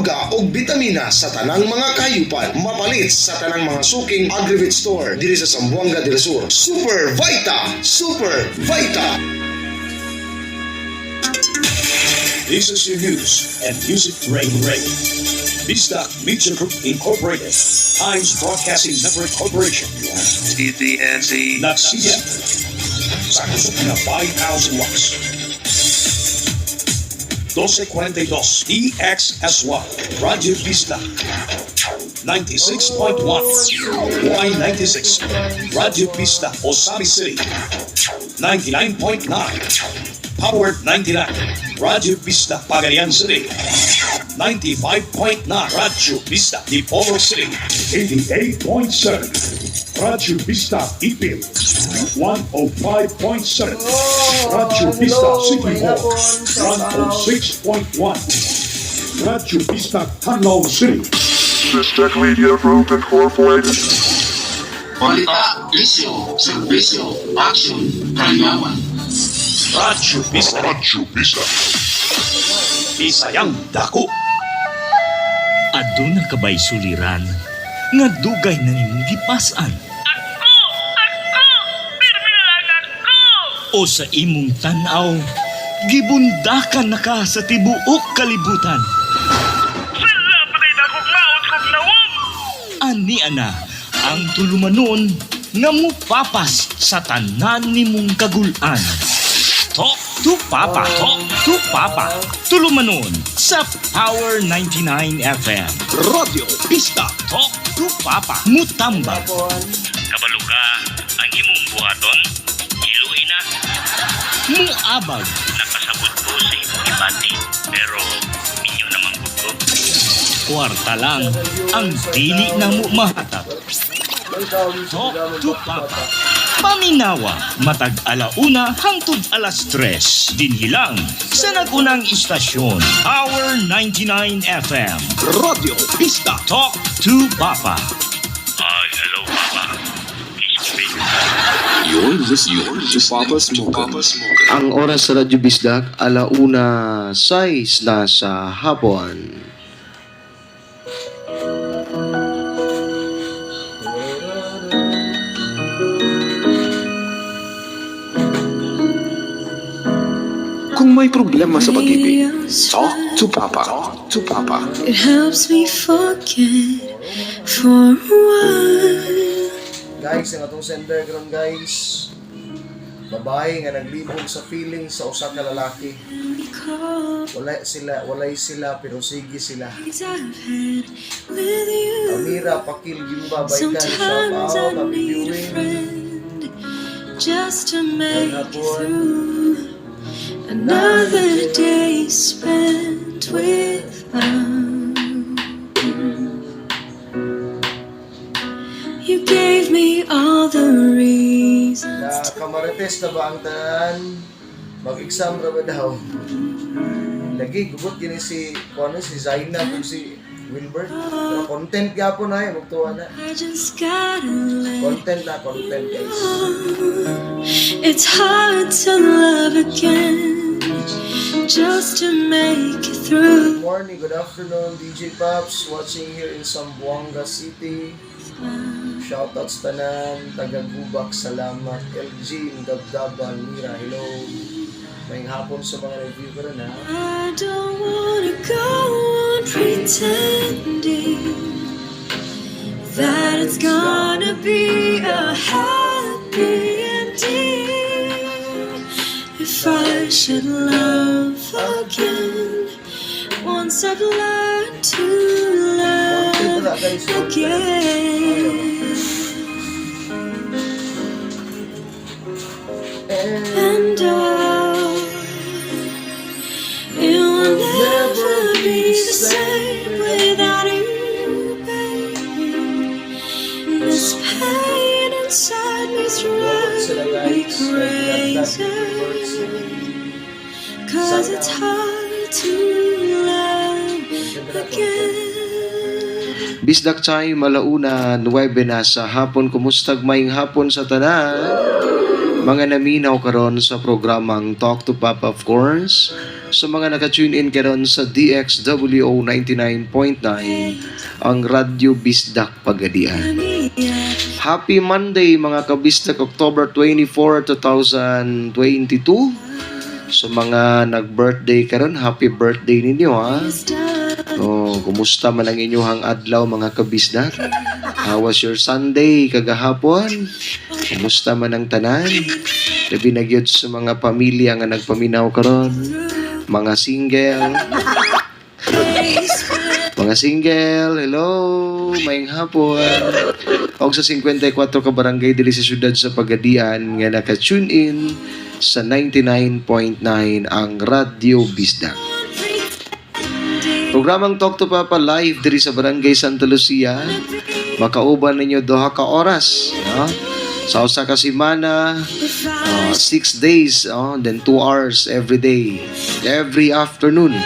Droga og bitamina sa tanang mga kahayupan. Mapalit sa tanang mga suking Agrivet Store diri sa Zamboanga del Sur. Super Vita! Super Vita! This is your news and music rain rain. Bisdak Media Group Incorporated. Times Broadcasting Network Corporation. TBNC. Nagsiya sa kusog na 5,000 watts. 1242 DXSY Radio Bisdak 96.1 Y96 Radio Pista Osabi City 99.9 Power 99 Radio Pista Pagayan City 95.9 Radio Pista Dipolo City 88.7 Radio Pista Ipil 105.7 Radio Pista Hello, City may Hall hapon, shout out. 106.1 Radio Pista Canlaon City. Bisdak Media Group Incorporated. Balita, isyo, serbisyo, action, kalingawan. Radyo Pista. Radyo Bisdak. Bisayang Dako. Aduna ka ba'y suliran nga dugay na nimong gipas-an? Ako! Ako! Pirmi na lang ako! O sa imong tan-aw, gibundakan na ka sa tibuok kalibutan. Sala pa rin akong maot kong nawong! Ani ana ang tulumanon nga mupapas sa tanan nimong kagulan. Talk to Papa, Talk to Papa. Tulumanon sa Power 99 FM. Radyo Pista. Talk to Papa. Mutamba. Hapon. Kabalo ka, ang imong buhaton, iluin na. Muabag. Nakasabot ko sa imong ibati, pero minyo naman ko ko. Kwarta lang ang dili na mo mahatag. Welcome sa Talk programang to Papa. Paminawa, matag alauna hangtod alas 3. Dinhilang sa nagunang istasyon, Power 99 FM. Radyo Pista. Talk to Papa. Ay, hello, Papa. Kiss me. You're listening to Papa Smoker. Ang oras sa Radyo Bisdak, 1:06 na sa hapon. Kung may problema sa pag-ibig, talk to Papa. Talk to Papa. It helps me forget for a while. Guys, ang atong sender karon guys. Babae nga naglibog sa feeling sa usa ka lalaki. Because Wala sila, walay sila pero sige sila. I've had with you. Amira Pakil Gimba Baykan, shout Sometimes out, I happy need a viewing. friend just to make it hapon. through. Another day spent without you. You gave me all the reasons Na kamarites na ba ang tanan? Mag-exam ra ba daw? Lagi gubot gini si kuno si Zainab ug si Wilbert. Pero content gyapon ay magtuwa na. I just gotta let Content na content guys. It's hard to love again just to make it through. Good morning, good afternoon, DJ Pops watching here in Zamboanga City. Shoutouts tanan, taga Gubak, salamat. LG, Dabdaban, Mira, hello. May hapon sa mga review ko rin ha. I don't wanna go on pretending that it's gonna be a happy ending. If I should love again, once I've learned to Content love na guys, content. again. And oh, it will never be the same without you, baby. This pain inside me's Gubot sila driving me guys. Kay Gilagdag, crazy. Wilbert, si 'Cause it's Zainab. hard to love Content na content. again. Bisdak time, 1:09 na sa hapon. Kumustag maayong hapon sa tanan? Mga naminaw karon sa programang Talk to Papa, of course. Sa mga naka-tune in karon sa DXWO 99.9, ang Radyo Bisdak Pagadian. Happy Monday, mga kabisdak, October 24, 2022. Sa mga nag-birthday karon, happy birthday ninyo ha. Oh, kumusta man ang inyong adlaw, mga kabisdak? How was your Sunday kagahapon? Kumusta man ang tanan? Labi na gyud sa mga pamilya nga nagpaminaw karon, mga single. Mga single, hello, maayong hapon. Og sa 54 ka barangay diri sa syudad sa Pagadian nga naka-tune in sa 99.9, ang Radyo Bisdak. Programang Talk to Papa live diri sa Barangay Santa Lucia. Makauban ninyo 2 ka oras. No? Sa usa ka semana, 6 days, oh, then 2 hours every day. Every afternoon.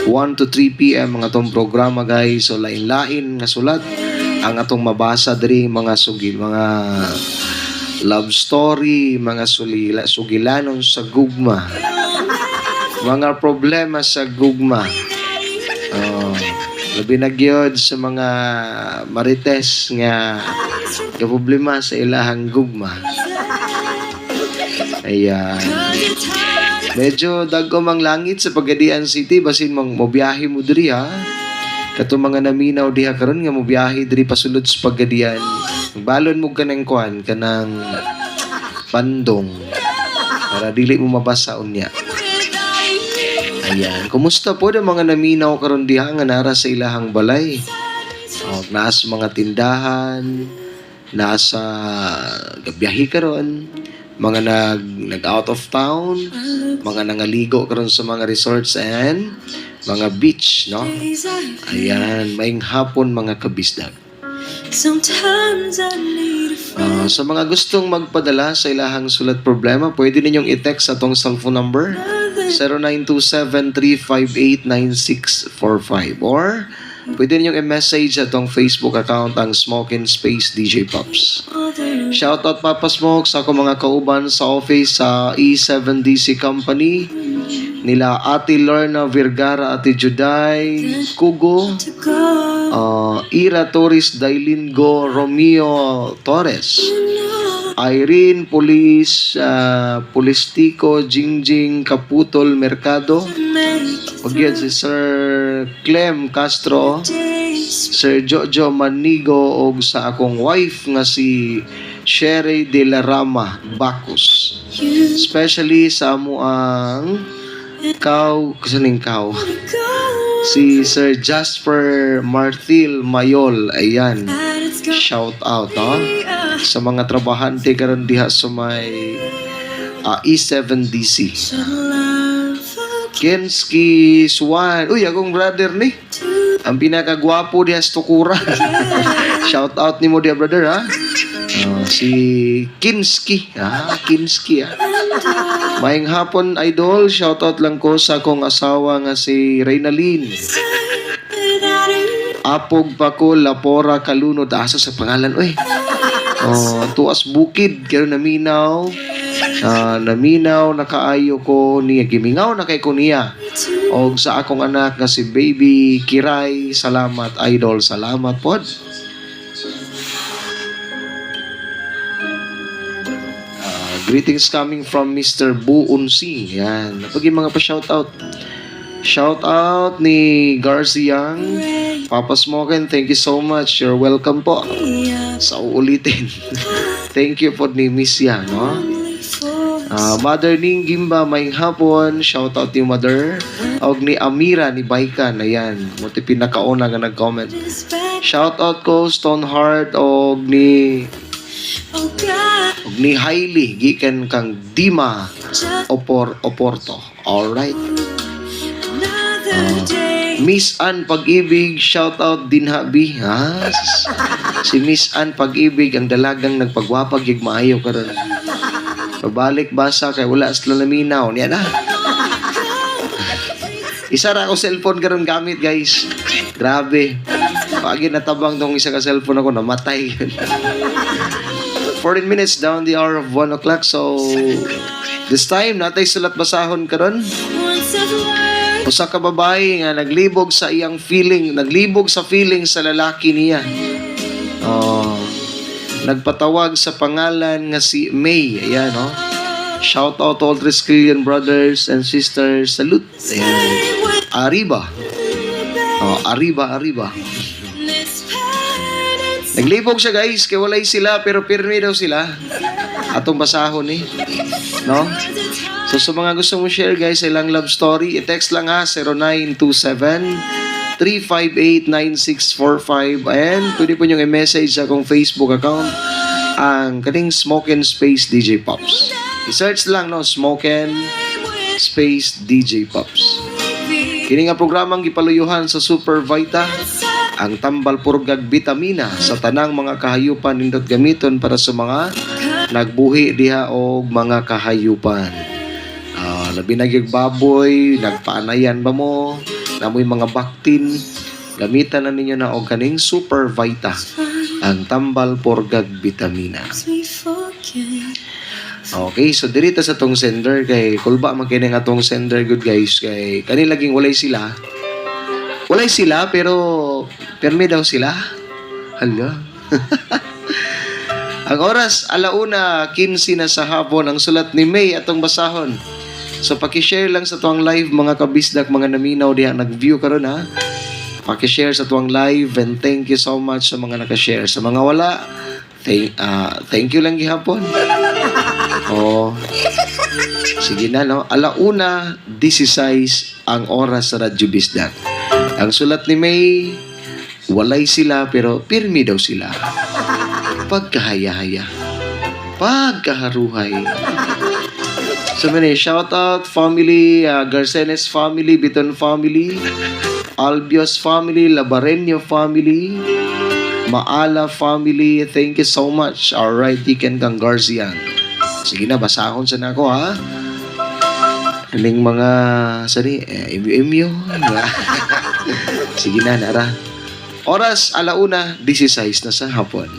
1 to 3 p.m. ang atong programa, guys. So lain-lain nga sulat ang atong mabasa diri, mga sugil, mga love story, mga sulila, sugilanon sa gugma, mga problema sa gugma. Oh, labi na gyud sa mga marites nga problema sa ilahang gugma. Ayan. Medyo dagom ang langit sa Pagadian City, basin mong mobiyahe mo diri ha. Kato mga naminaw diha karon nga mobiyahe diri pasulod sa Pagadian. Balon mo kanang kuan, kanang pandong para dili mo mabasa unya. Ayan. Kumusta po ang mga naminaw karon diha nga nara sa ilahang balay? O, naa sa mga tindahan, nasa gabiyahe karon, mga nag out of town, mga nangaligo karon sa mga resorts and mga beach, no? Ayan, maayong hapon, mga kabisdag. Sometimes I need a friend. Ah, sa mga gustong magpadala sa ilahang sulat problema, pwede ninyong i-text sa atong cellphone number 0927-358-9645 or pwede ninyong i-message sa atong Facebook account, ang Smokin Space DJ Pops. Shoutout, Papa Smoke, sa akong mga kauban sa office sa E7DC Company nila Ate Lorna Vergara, Ate Juday Kugo, To go. Ira Torres, Dailin Go, Romeo Torres, Irene Police, Polistico, Jingjing Kaputol Mercado, Make ug yan si Sir Clem Castro, days. Sir Jojo Manigo og sa akong wife nga si Sherry De La Rama Bacus. You Especially sa amo ang kaw, kasaning kaw, go. Si Sir Jasper Marthil Mayol. Ayan. And it's gonna Shout out, no? be a Sa mga trabahante karon diha sa may E7DC. should love Kenski Swan. Uy, akong brother ni. Ang pinakagwapo diha sa Tukura. Shout out nimo diha, brother, ha. Ah, si Kinski. Ah, Kinski ah. Maayong hapon, idol. Shout out lang ko sa akong asawa nga si Reynalyn. Without you. Apog Bako Lapora Kalunod. Asa sa pangalan oy? Oh, Tuas Bukid pero naminaw. Ah, naminaw nakaayo ko niya, gimingaw na kay ko niya. Og sa akong anak nga si Baby Kiray, salamat, idol, salamat pod. Ah, greetings coming from Mr. Buunsi. Yan. Pag yung mga pa-shout out. Shout out ni Garcia. Papa Smoken, thank you so much. You're welcome po. Sa uulitin. Thank you po ni Miss Yang, no? Ah, Mother Ning Gimba, maayong hapon. Shout out ni Mother. Og ni Amira ni Baikan, ayan. Mo pinakauna nga nag-comment. Shout out ko Stoneheart Oh God, og ni Hailey gikan kang Dima just Opor Oporto. All right. another day. Miss Ann Pag-ibig, shout out din habi. Ha? Si Miss Ann Pag-ibig, ang dalagang nagpagwapag yug maayo karon. Pabalik basa kay wala sila naminaw. Niya na. Isa ra ako cellphone karon gamit, guys. Grabe. Pagi natabang tong isa ka cellphone ako, namatay. 14 minutes down the hour of 1 o'clock. So, this time, natay sulat basahon karon. Once I've Usa ka babae nga naglibog sa iyang feeling, naglibog sa feeling sa lalaki niya. Oh, nagpatawag sa pangalan nga si May. Ayan, no? Shout out to all Triskelion brothers and sisters. Salute. Ayan. Arriba. Oh, arriba, arriba. Naglibog siya, guys, kay walay sila pero pirmi daw sila. Atong basahon eh. No? So sa mga gusto mo share, guys, ilang love story, i-text lang ha 0927 358-9645 and pwede po nyo i-message sa akong Facebook account, ang kaning Smoke and Space DJ Pops. I-search lang, no, Smoke and Space DJ Pops. Kini nga programang gipaluyuhan sa Super Vita, ang tambal purgag bitamina sa tanang mga kahayupan, nindot gamiton para sa mga nagbuhi diha og mga kahayupan. Ah, labi na gyud baboy, nagpaanayan ba mo, namoy mga baktin, gamitan na ninyo na og kaning Super Vita, ang tambal purgag bitamina. Okay, so dirita sa tong sender kay kulba man kini nga tong sender, good guys, kay kani laging walay sila. Walay sila pero permi daw sila. Hala. Ang oras, 1:15 na sa hapon. Ang sulat ni May atong basahon. So paki-share lang sa tuang live, mga kabisdak, mga naminaw diha nag-view karon ha. Paki-share sa tuang live and thank you so much sa mga naka-share. Sa mga wala, thank you lang gihapon. Oh. Sige na, no? 1:16 ang oras sa Radyo Bisdak. Ang sulat ni May, walay sila pero pirmi daw sila. Pagkahaya-haya. Pagkaharuhay. So many shout out family, Garcenes family, Biton family, Albios family, Labareño family, Maala family. Thank you so much. Alright, Deacon Kang Garcian. Sige na, basahon sa nako ha. Aning mga, sorry, eh, MU, MU. Sige na, nara. Oras, 1:16 na sa hapon.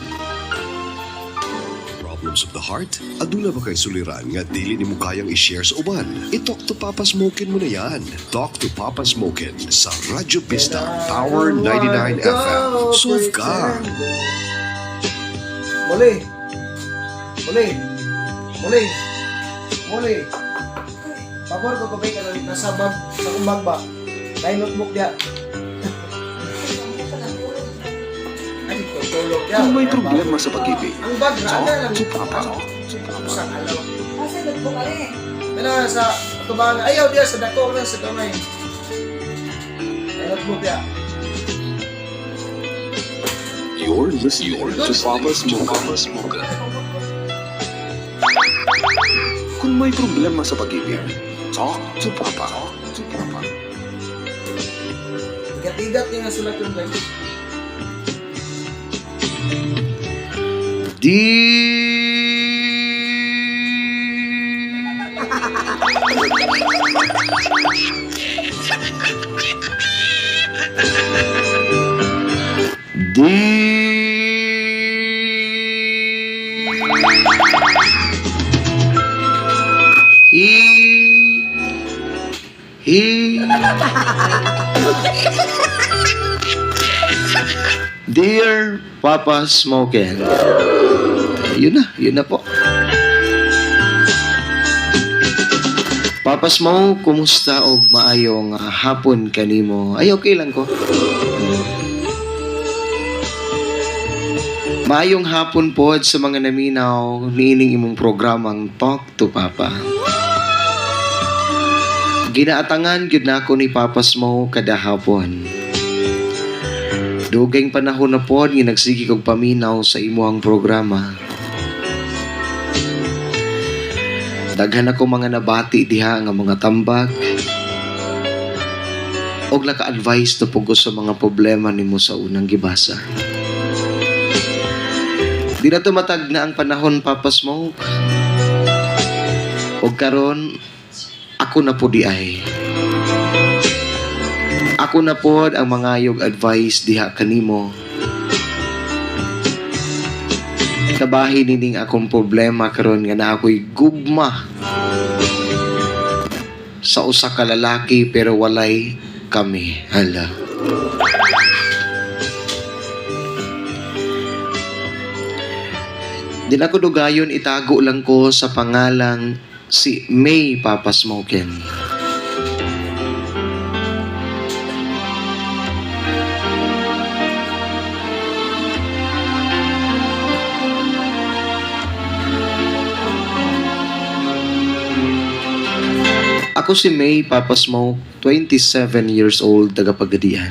Problems of the heart? Aduna ba kay suliran nga dili nimo kayang i-share sa uban? I-talk to Papa Smokin mo na yan. Talk to Papa Smokin sa Radyo Pista Power 99 FM. Solve ka! Muli. Muli. Muli. Muli. Pabor ko kabay ka nasa bag, sa akong bag ba? Nay notebook diya. Ay, tutulog diya. Kung may problema sa pag-ibig, Ang bag na talk ana lang. to Papa. To Papa. Usang alaw. Asa notebook ali? Ano sa atubang ayaw diya sa dako lang sa kamay. Nay notebook diya. You're listening to Papa Smokin. Kung may problema sa pag-ibig, talk to Papa. Talk to Papa. Igat-igat niya nga sulat yung guys. D D E E Dear Papa Smokin. Yun na po. Papa Smoke, kumusta og maayong hapon kanimo? Ay, okay lang ko. Maayong hapon po sa mga naminaw niining imong programang Talk to Papa. Ginaatangan gyud nako ni Papa Smoke kada hapon. Dugayng panahon na pod nga nagsige kog paminaw sa imuhang programa. Daghan ako mga nabati diha nga mga tambak og naka-advise na pud ko sa mga problema nimo sa unang gibasa. Di na tumatag na ang panahon, Papa Smoke. Og karon ako na po di ay. Ako na po ang mangayog advice diha kanimo. Kabahin nining akong problema karon nga na ako'y gugma. Sa usa ka lalaki pero walay kami. Hala. Di na ko dugayon, itago lang ko sa pangalang si May, Papa Smokin. Ako si May, Papa Smoke, 27 years old, taga Pagadian.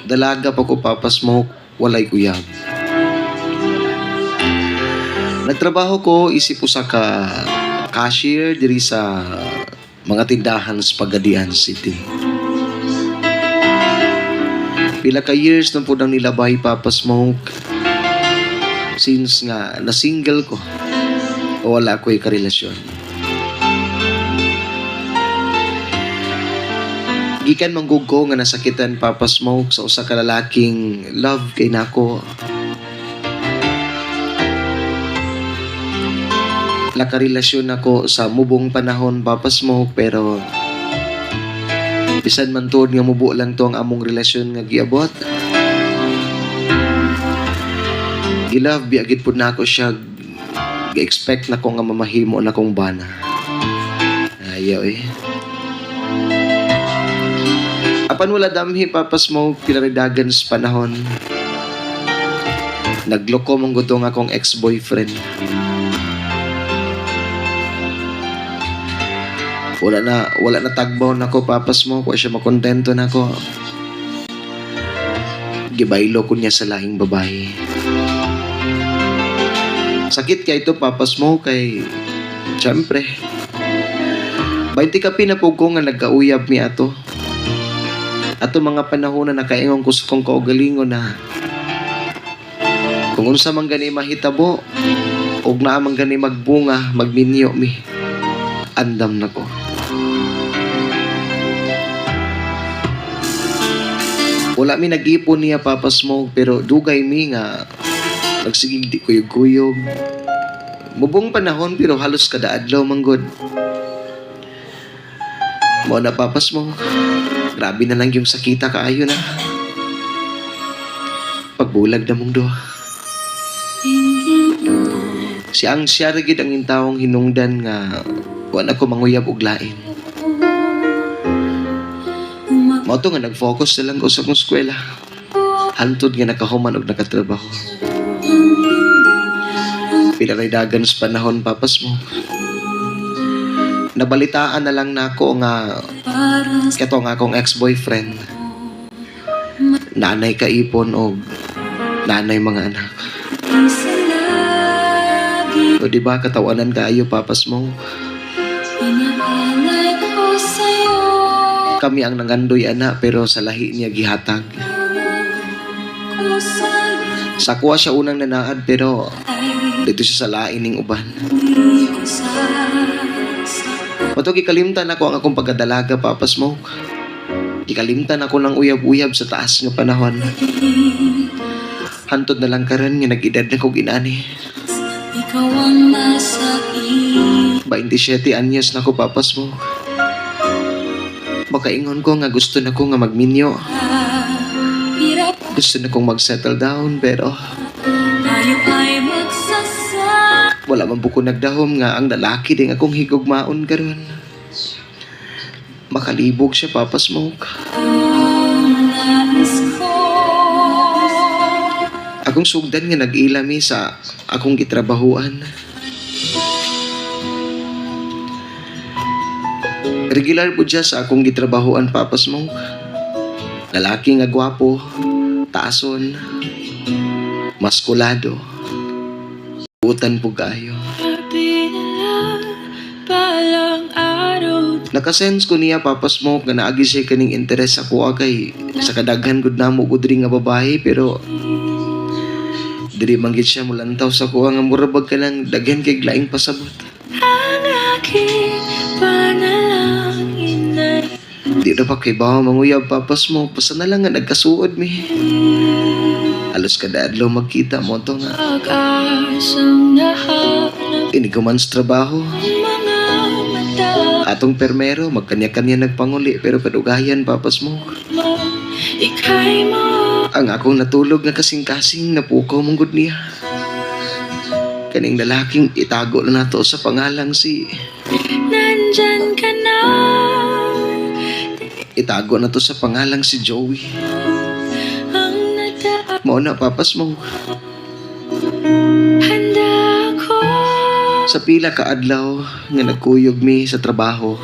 Dalaga pa ko, Papa Smoke, walay uyab. Nagtrabaho ko isip usa ka cashier diri sa mga tindahan sa Pagadian City. Pila ka years na po nang nilabay, Papa Smoke, since nga na single ko o wala ko'y karelasyon. Gikan manggug ko nga nasakitan, Papa Smoke, sa usa ka lalaking love kay nako. Nakarelasyon ako sa mubong panahon, Papa Smoke, pero bisan man tuod nga mubo lang to ang among relasyon nga giabot. Gilove biya gid pud nako siya, gi-expect na ko nga mamahimo na kong bana. Ayaw eh. Apan wala damhi, Papa Smoke, pinaridagan sa panahon. Nagloko mong gutong akong ex-boyfriend. Wala na tagbaw nako, Papa Smoke, wa siya makontento nako. Gibaylo ko niya sa lahing babae. Sakit kay ito, Papa Smoke, kay siyempre 20 kapi na po ko nga nagkauyab mi ato. Ato mga panahon na nakaingon ko sa kong kaugalingon na kung unsa man gani mahitabo og naa man gani magbunga, magminyo mi. Andam na ko. Wala mi nag-ipon niya, Papa Smoke, pero dugay mi nga nagsigig di kuyog-kuyog. Mubong panahon pero halos kada adlaw manggod. Mao na, Papa Smoke. Grabe na lang yung sakita kaayo na. Pagbulag na mong duha. Si ang siya ra gid ang intawong hinungdan nga wala ko manguyab og lain. Mao to nga nag-focus na lang ko sa akong eskwela. Hantod nga nakahuman og nakatrabaho. Pinaraydagan sa panahon, Papa Smoke. Nabalitaan na lang nako nga kato nga akong ex-boyfriend, nanay kaipon og nanay mga anak. O di ba katawanan kaayo, Papa Smoke? Kami ang nangandoy ana pero sa lahi niya gihatag. Sa kuha siya unang nanaad pero dito siya sa lain ning uban. Mato gikalimtan ako ang akong pagkadalaga, Papa Smoke. Gikalimtan ako ng uyab-uyab sa taas nga panahon. Hantod na lang karon nga nag-edad na kog inani. Ikaw ang nasa 27 anyos na ko, Papa Smoke. Makaingon ko nga gusto na ko nga magminyo. Hirap Gusto na kong mag-settle down pero tayo ay magsasama. wala man po ko nagdahom nga ang lalaki din akong higugmaon karon. Makalibog siya, Papa Smoke. Nais ko. Akong sugdan nga nag-ila mi sa akong gitrabahuan. Regular po siya sa akong gitrabahuan, Papa Smoke. Lalaki nga gwapo, taason, maskulado. Utan po kayo. Balang araw Nakasense ko niya, Papa Smoke, nga naagi siya kaning interes sa kuha kay sa kadaghan gud namo gud diri nga babae pero diri man gid siya mulantaw sa kuha nga mura bag ka lang daghan kay laing pasabot. Ang aking panalangin ay Di na pa kay bawo manguyab, Papa Smoke, basta na lang nga nagkasuod mi. Halos kada adlaw magkita mo to nga pag-asang nahanap iniguman sa trabaho. Mga mata. Atong permero magkanya-kanya nagpanguli pero kadugayan, Papa Smoke. Mo, ika'y mo. Ang akong natulog nga kasing-kasing napukaw mong gud niya. Kaning lalaking itago na nato sa pangalang si Nandyan ka na. Itago na to sa pangalang si Joey. Ang nada Mao na, Papa Smoke. Handa ako. Sa pila ka adlaw nga nagkuyog mi sa trabaho.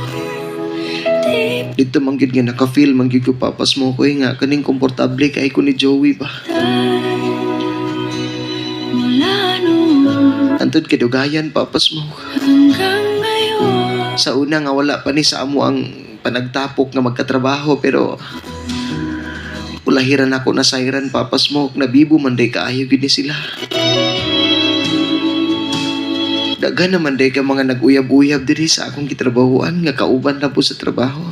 Di Dito man gyud nga naka-feel man gyud ko, Papa Smoke, oy, nga kaning komportable kay ko ni Joey ba. Mula noon Antod kadugayan, Papa Smoke. hanggang ngayon. Sa una nga wala pa ni sa amo ang panagtapok nga magkatrabaho pero ulahiran ako na sayran, Papa Smoke, nabibo man day kaayo gyud ni sila. Daghan naman day ka mga nag-uyab-uyab diri sa akong gitrabahuan nga kauban na po sa trabaho.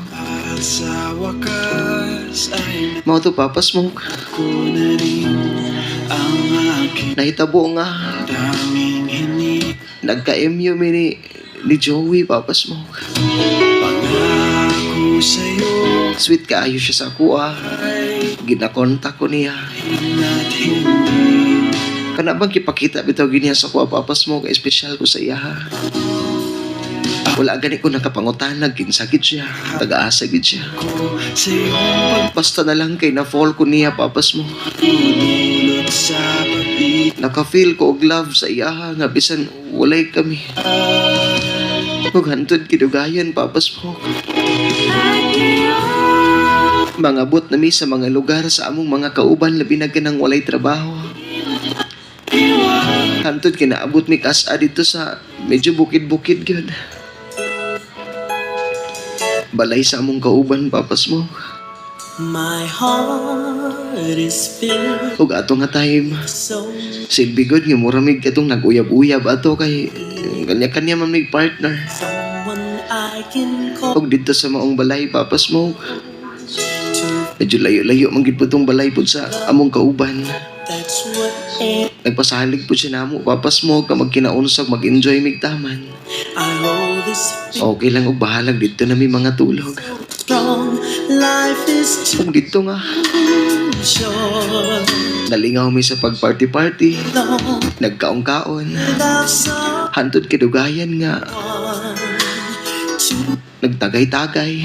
Sa wakas ay Mao to, Papa Smoke. ko na rin ang aking Nahitabo nga tanging hinig. nagka-MU mi ni Joey, Papa Smoke. Pangako sa'yo Sweet kaayo siya sa akuha. ay Ginakontak ko niya. at hindi. Kana bang kipakita bitaw giniya sa kuha, Papa Smoke, espesyal ko sa iya ha. Wala gani ko nakapangutanag kinsa gid siya, taga-asa gid siya. Ko sa iyong Basta na lang kay na-fall ko niya, Papa Smoke. pagdudulot sa pag-ibig. Naka-feel ko og love sa iya ha, nga bisan walay kami. Ug hantod kidugayan, Papa Smoke. At ngayon Mangabot na mi sa mga lugar sa among mga kauban labi na kanang walay trabaho. Hantod kinaabot mi kasa dito sa medyo bukid-bukid gyud. Balay sa among kauban, Papa Smoke. My heart is filled Ug ato nga time, so silbi gud nga mura mig katong nag-uyab-uyab ato kay kanya-kanya man mig partner. someone I can call Ug didto sa maong balay, Papa Smoke, to. medyo layo-layo man gid po tong balay pud sa among kauban. That's what I Nagpasalig po siya namo, Papa Smoke, nga magkinaunsag mag-enjoy mig taman. hold this Okay lang og bahalag didto na mi mga tulog. strong. Life is too Ug didto nga short. nalingaw mi sa pagparty-party, Long nagkaon-kaon. without someone Hantod kidugayan nga to nagtagay-tagay,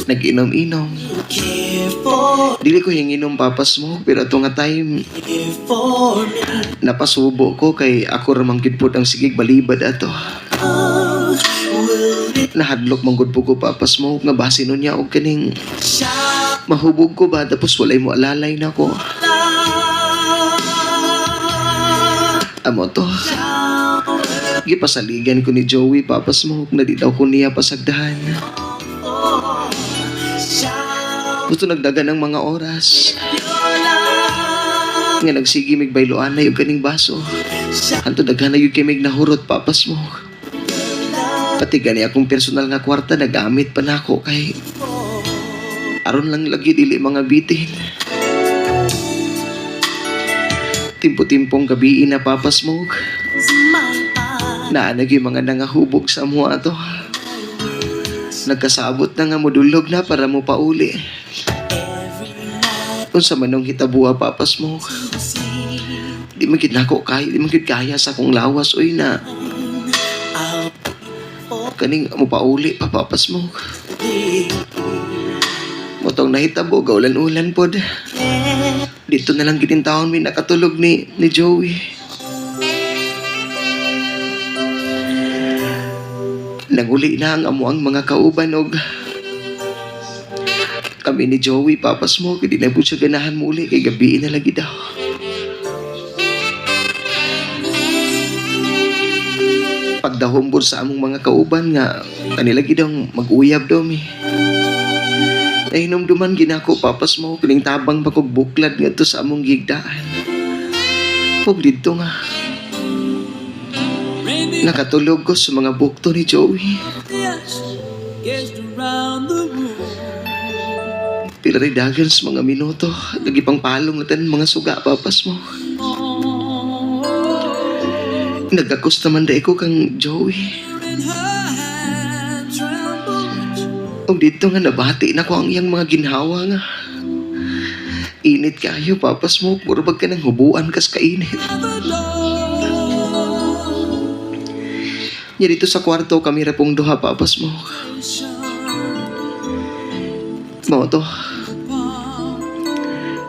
nag-inom-inom. care for, Dili ko hinginom, Papa Smoke, pero ato nga time care for me. napasubo ko kay ako ra man gid pud ang sigig balibad ato. Oh, will it Nahadlok man gud po ko, Papa Smoke, nga base nun niya og kaning shout mahubog ko ba tapos walay mo alalay na ko. Amo to. Gipasaligan ko ni Joey, Papa Smoke, na di daw ko niya pasagdahan. Gusto nagdagan ng mga oras. Nga nagsige mig bayloan na yung kaning baso. Hanto daghan na yung kay mig nahurot, Papa Smoke. Pati gani akong personal nga kwarta nagamit pa nako kay aron lang lagi dili mga bitin. Timpo-timpong gabi na, Papa Smoke. Naanag yung mga nangahubog sa amuha to. Nagkasabot na nga modulog na para mo pauli. Unsa man nung hitabua, Papa Smoke. Di man gid nako kaya, di man gid kaya sa akong lawas oy na kaning mo pauli pa, Papa Smoke. Motong nahitabo, gaulan-ulan pod. Dito na lang gitintawon mi nakatulog ni Joey. Nanguli na ang amo ang mga kauban og kami ni Joey, Papa Smoke, di na po siya ganahan muli kay gabi na lagi daw. Pagdahumbor sa among mga kauban nga kanila gid daw mag-uyab daw mi. Nahinumduman ginako, Papa Smoke, kining tabang pa kog buklad ngadto sa among gigdaan. Ug didto nga nakatulog ko sa mga bukto ni Joey. Pila rin dagan sa mga minuto, nagipang palong natin mga suga, Papa Smoke. Nagakos naman dai ko kang Joey. Ug dito nga nabati na ko ang iyang mga ginhawa nga. Init kayo, Papa Smoke. Mura bag ka ng hubuan kas kainit. Nya dito sa kwarto, kami ra pong duha, Papa Smoke. Mao to.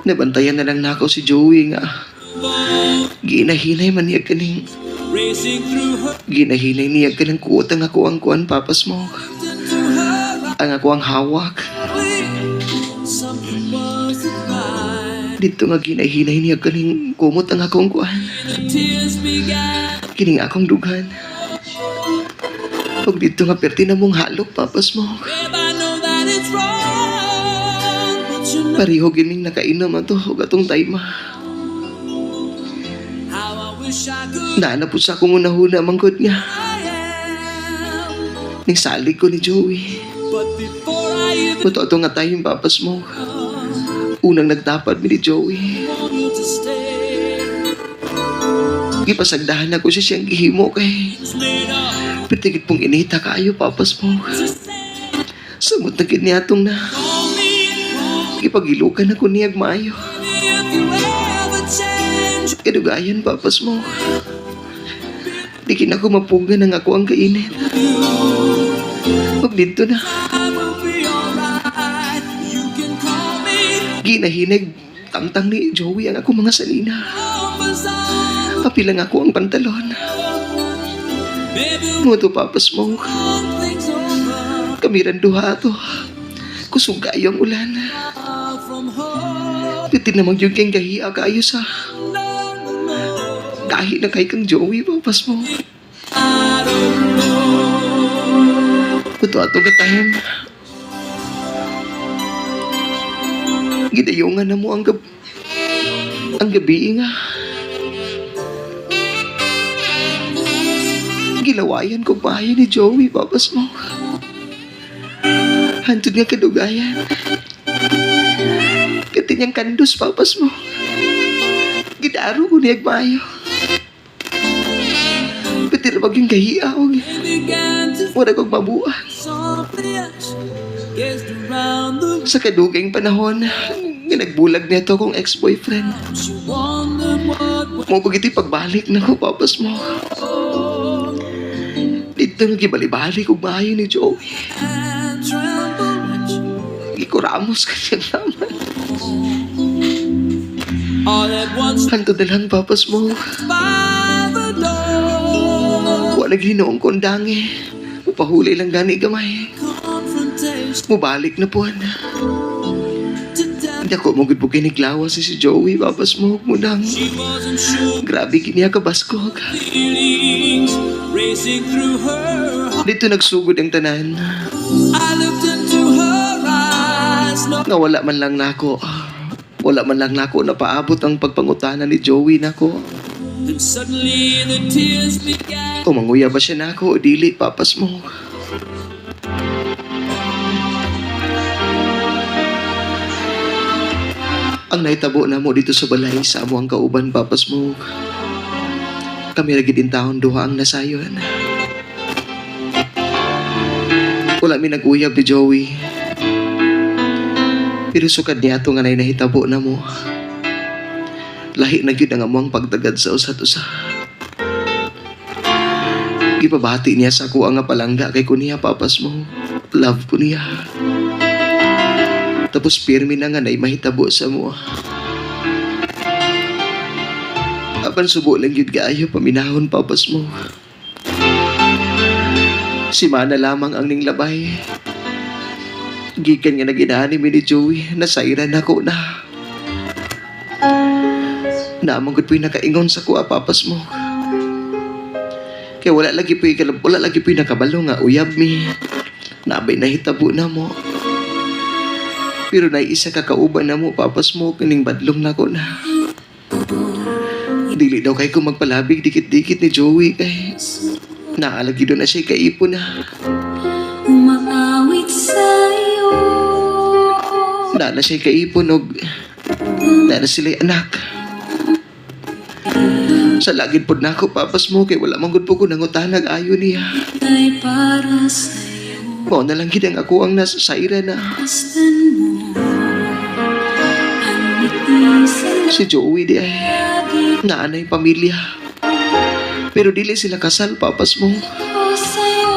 Nabantayan na lang nako si Joey nga. Ginahinay man niya kaning ginahinay niya kaning kuot ang ako ang kuan, Papa Smoke. Ang ako ang hawak. Dito nga ginahinay niya kaning kumot ang akong kuan. Kining akong dughan. Pag dito nga perti na mong halok, Papa Smoke. Pareho gining nakainom ato og atong tayma. Naana po sa akong unahuna manggod nga. Ning salig ko ni Joey. Buto ato nga tayong, Papa Smoke. Unang nagtapad mi ni Joey. Gipasagdahan ako siya siyang gihimo kay pitigit pong inita kaayo, Papa Smoke. Samot na gid niya atong na. Gipagilukan ako niyag maayo. Kadugayan, Papa Smoke. Di kin ako mapugan ang ako ang kainit. Huwag dito na. Ginahinag tamtang ni Joey ang ako mga salina. Kapilang ako ang pantalon. Mo to, Papa Smoke. Kamiran duha to. Kusog kayo ang ulan. Piti namang yung kang gahiya kayo sa kahit na kay kang Joey, Papa Smoke. Buto ato ka time. Gidayungan na mo ang ang gabi nga. Gilawayan ko bahay ni Joey, Papa Smoke. Hantod nga kadugayan. Kati niyang kandos, Papa Smoke. Gidaro ko niyag maayo. Pati na yung gahiya og wala kong mabuan. Sa kaduging panahon, nga nagbulag nito akong ex-boyfriend. Mo ko giti pagbalik na ko, Papa Smoke. Dito nga gibali-balik og maayo ni Joey. Gikuramos ka siya naman. Hantod na lang, Papa Smoke. Wala ginoong kondangi. Upahuli lang gani gamay. Mubalik na po. Hindi ako mo gud po kiniglawas si Joey, Papa Smoke mo nang. Grabe kiniya ka baskog. Dito nagsugod ang tanan. Nga wala man lang nako. Wala man lang nako na paabot ang pagpangutana ni Joey nako. Kung manguya ba siya nako o dili, Papa Smoke. Ang nahitabo na mo dito sa balay sa amo ang kauban, Papa Smoke. Kami ra gid taon duha ang nasayon. Wala mi nag-uyab ni Joey. Pero sukad niya ato nga nay nahitabo na mo. Lahi na gyud ang among pagtagad sa usat usa. Gipabati niya sa ako ang palangga kay ko niya, Papa Smoke. Love ko niya. Tapos pirmi na nga nay mahitabo sa mo. Apan subo lang gyud kaayo paminahon, Papa Smoke. Si Mana lamang ang ninglabay. Gikan nga naginahan ni Joey, nasairan ako na. Naamang gud po'y nakaingon sa kuha, Papa Smoke. Kaya wala lagi po'y nakabalo nga uyab mi. Nabay nahitabo na mo. Pero naisa ka kauban na mo, Papa Smoke, ning badlong nako na. Dili daw kay ko magpalabig dikit-dikit ni Joey kay naalagi doon na siya kaipon na. Umaawit sa'yo. Naa na siya kaipon og naa na sila'y anak. Sa lagid pod nako, Papa Smoke, kay wala man gud po ko nangutanag ayo niya. Ay para sa'yo. Mao na lang gid ang ako ang nasa saira na. Masdan mo ang ngiti sa Si Joey di ay lagi naanay pamilya. Pero dili sila kasal, Papa Smoke. ko sa'yo.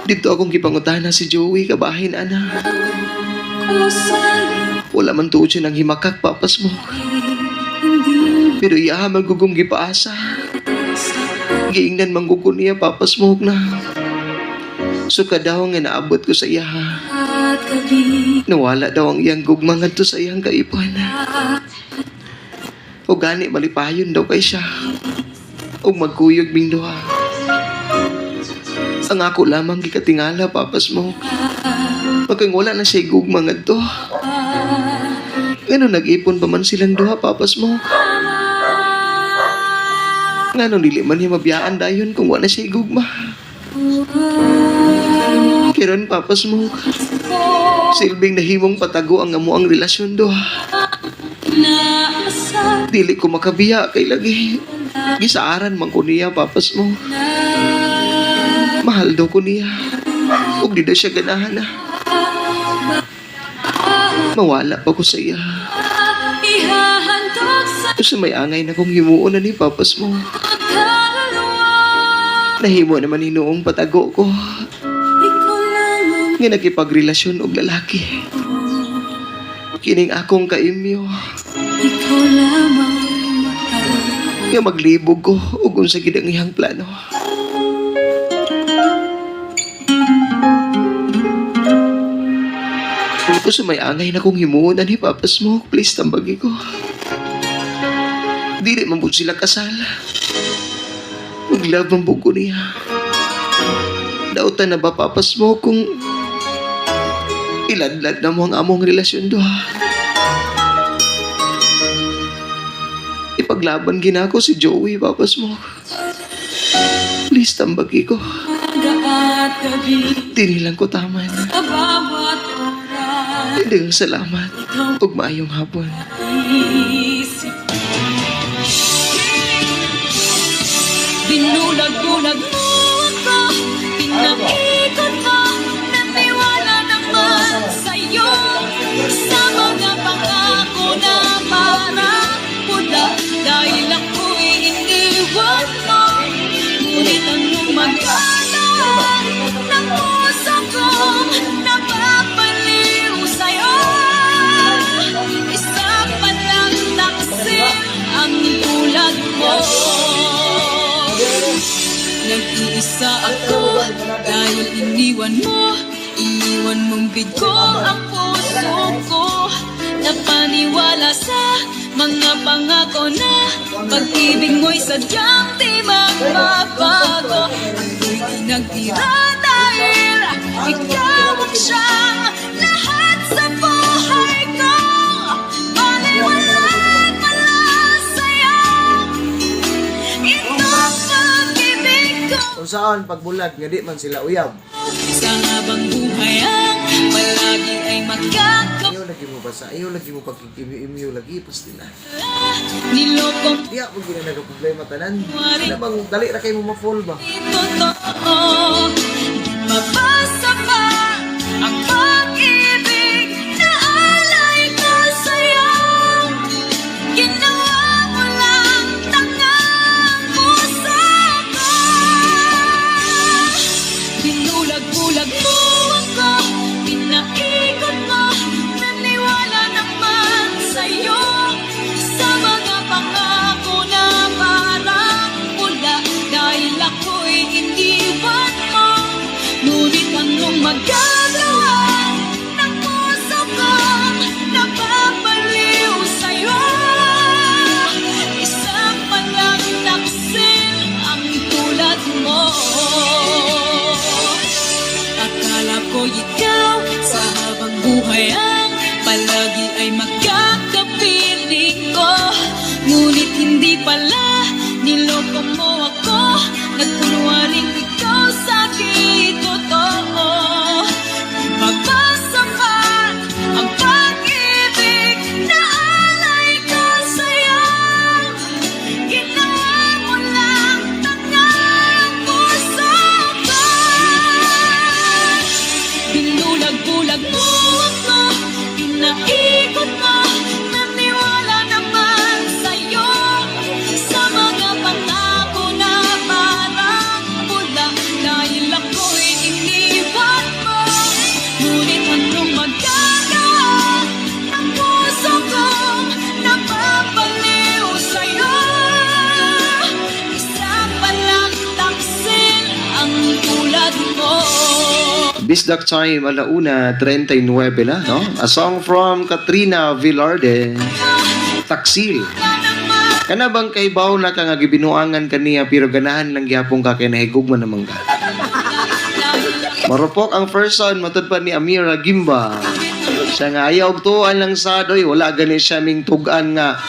Dito akong gipangutana si Joey kabahin ana. Ko sa'yo. Wala man tuod siya nang himakak, Papa Smoke. Hindi Pero iya man gugong gipaasa. Giingnan man gud ko niya, Papa Smoke, na. Suka daw nga naabot ko sa iya. At gabi. Nawala daw ang iyang gugma ngadto sa iyang kaipon. O gani malipayon daw kay siya. Og magkuyog ming duha. Ang ako lamang gikatingala, Papa Smoke. Pagkang wala na siya gugma ngadto. Ngano nag-ipon pa man silang duha, Papa Smoke? Ngano dili man niya mabiyaan dayon kung wala siya gugma? Karon, Papa Smoke, silbing nahimong patago ang amo ang relasyon duha. Nasa Dili ko makabiya kay lagi. Gisaaran man ko niya, Papa Smoke. Mahal daw ko niya. Ug di daw siya ganahan na. Mawala pa ko sa iya. Ihahandog sa Sa may angay na kong himuon na ni Papa Smoke. Kaluluwa. Nahimo naman hinuong patago ko. Ikaw lang ang Nga nakipagrelasyon og lalaki. Kining akong kaimyo. Ikaw lamang mahal. Nga maglibog ko ug unsa gid ang iyang plano. Kung may angay na kong himuon ni Papa Smoke, please tambagi ko. Dili man pud sila kasal. Mag-love man pud ko niya. Dautan na ba, Papa Smoke, kung iladlad na mo ang among relasyon duha? Ipaglaban ginako si Joey, Papa Smoke. Please tambagi ko. Umaga at gabi. Dili lang ko taman. Sa bawat oras. Daghang salamat. Ug maayong hapon. Isip. Binulag-bulag mo ako, pinaikot mo, naniwala naman sa'yo. Sa mga pangako na parang pula, dahil ako'y iniwan mo. Ngunit anong magagawa ng puso kong napapaliw sa'yo? Isa palang taksil ang tulad mo. Nag-iisa ako dahil iniwan mo. Iniwan mong bigo ang puso ko. Napaniwala sa mga pangako na pag-ibig mo'y sadyang di magbabago. Ako'y di nagtira dahil ikaw ang siyang lahat sa buhay ko. Baliwala pala sa'yo itong pag-ibig ko. Kung saan pagbulag nga di man sila uyab. Sa habang buhay ang palagi ay magkakapala. Ayaw lagi mo basa, ayaw lagi mo pagkikimyo lagi pastila. Niloko Diya mo gina nagka-problema tanan. Sila bang dali ra kay mo ma-fall ba? Totoo. Di mabasa pa ang pag-ibig na alay ko sa'yo. Ginawa mo lang tangang puso ko. Binulag-bulag mo ako, pinaikot mo, naniwala naman sa'yo. Sa mga pangako na parang pula, dahil ako'y iniwan mo. Ngunit Bisdak time, 1:39 na, no? A song from Katrina Velarde, Taksil. Kana bang kaybaw na ka nga gibinuangan kaniya pero ganahan lang gyapon ka kay nahigugma naman ka. Marupok ang person matud pa ni Amira Gimba. Siya nga ayaw og tuan lang sad oy, wala gani siya ming tug-an nga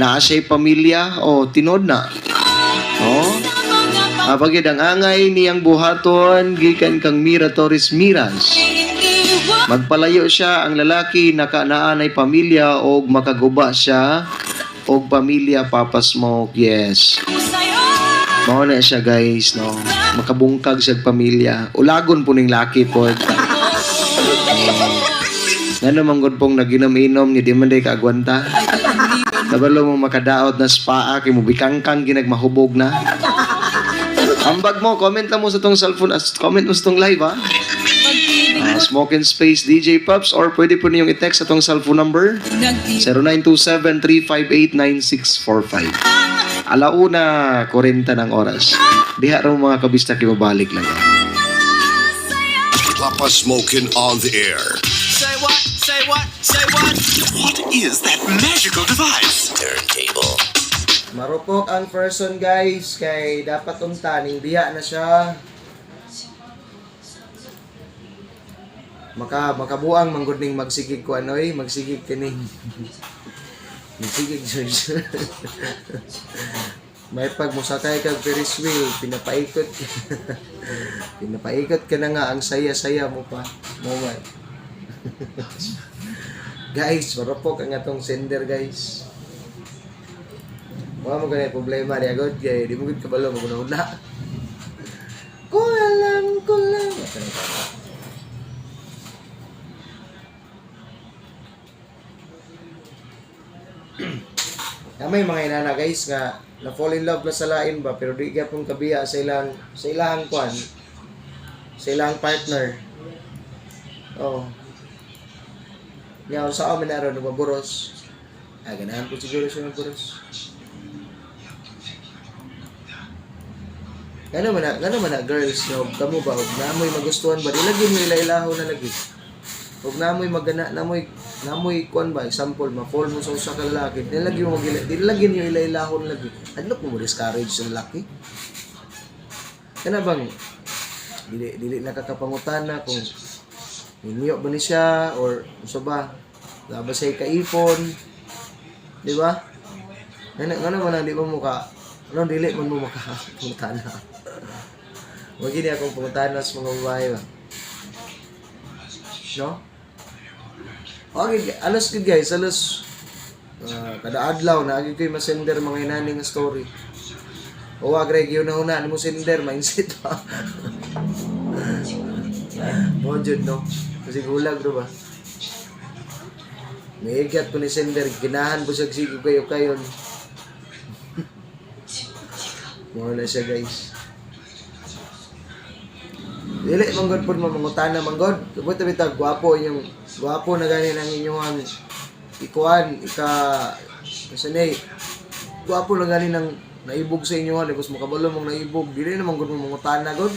naa siya'y pamilya o tinod na. Oh. Apagid ang angay niyang buhaton gikan kang Mira Torres Miras. Magpalayo siya ang lalaki naka naa nay pamilya og makaguba siya og pamilya, Papa Smoke. Yes. Mao na siya, guys, no. Makabungkag siya og pamilya. Ulagon po ning laki po. Ngano man gud pong naginom-inom ni di man day kaagwanta. Kabalo mo makadaot na spa kay mo bikangkang ginagmahubog na. Ambag mo, comment lang mo sa tong cellphone, as comment mo sa tong live, ha? Smoke and Space DJ Pops or pwede po niyong i-text sa tong cellphone number 0927-358-9645. 1:40 ng oras. Diha raw mga kabista kibabalik lang. Papa Smokin on the air. Say what? Say what? Say what? What is that magical device? Turntable. Marupok ang person, guys, kay dapat unta ning biya na siya. Makabuang manggod ning magsigig ko anoy, magsigig kining. Magsigig George. May pag mosakay kag Ferris wheel, pinapaikot. Pinapaikot ka na nga ang saya-saya mo pa. Moment. Guys, marupok ang atong sender, guys. Wala mo ganay problema di agad kay di mo gud kabalo magunahuna. Ko alam ko lang. Na may mga inana, guys, nga na fall in love na sa lain ba pero di gyapon kabiya sa ilang kwan sa ilang partner. Oh. Nya sa amin na ron nagmaburos. Ah, ganahan po siguro siya magburos. Ngano man na girls no, kamo ba og namoy magustuhan ba, di lagi mo ila-ilaho na lagi. Og namoy magana namoy namoy kuan ba, example, ma-fall mo sa usa ka lalaki, di lagi mo magila, di lagi niyo ila-ilahon lagi. Adlok mo mo discourage sa lalaki. Kana bang dili dili nakakapangutana kung minyo ba ni siya or unsa ba? Naa ba siya kaipon? Di ba? Ngano ngano man ang di mo muka ano dili man mo makapangutana. Wag gini akong pangutana sa mga babae ba. No? Okay, alos gid guys, alos kada adlaw na agi ko'y masender mga inani nga story. O Greg, yun na huna mo sender, mindset pa. Mo jud no. Kasi gulag do ba? May ko ni sender, ginahan po siya sige kayo kayon. Mo na siya, guys. Dili man god pud mo mangutana man god. Tubot bitag gwapo inyong gwapo na gani ang inyong ikuan ika kasi ni gwapo na gani nang naibog sa inyo ha, tapos makabalo mong naibog dili naman gud mo mangutana god.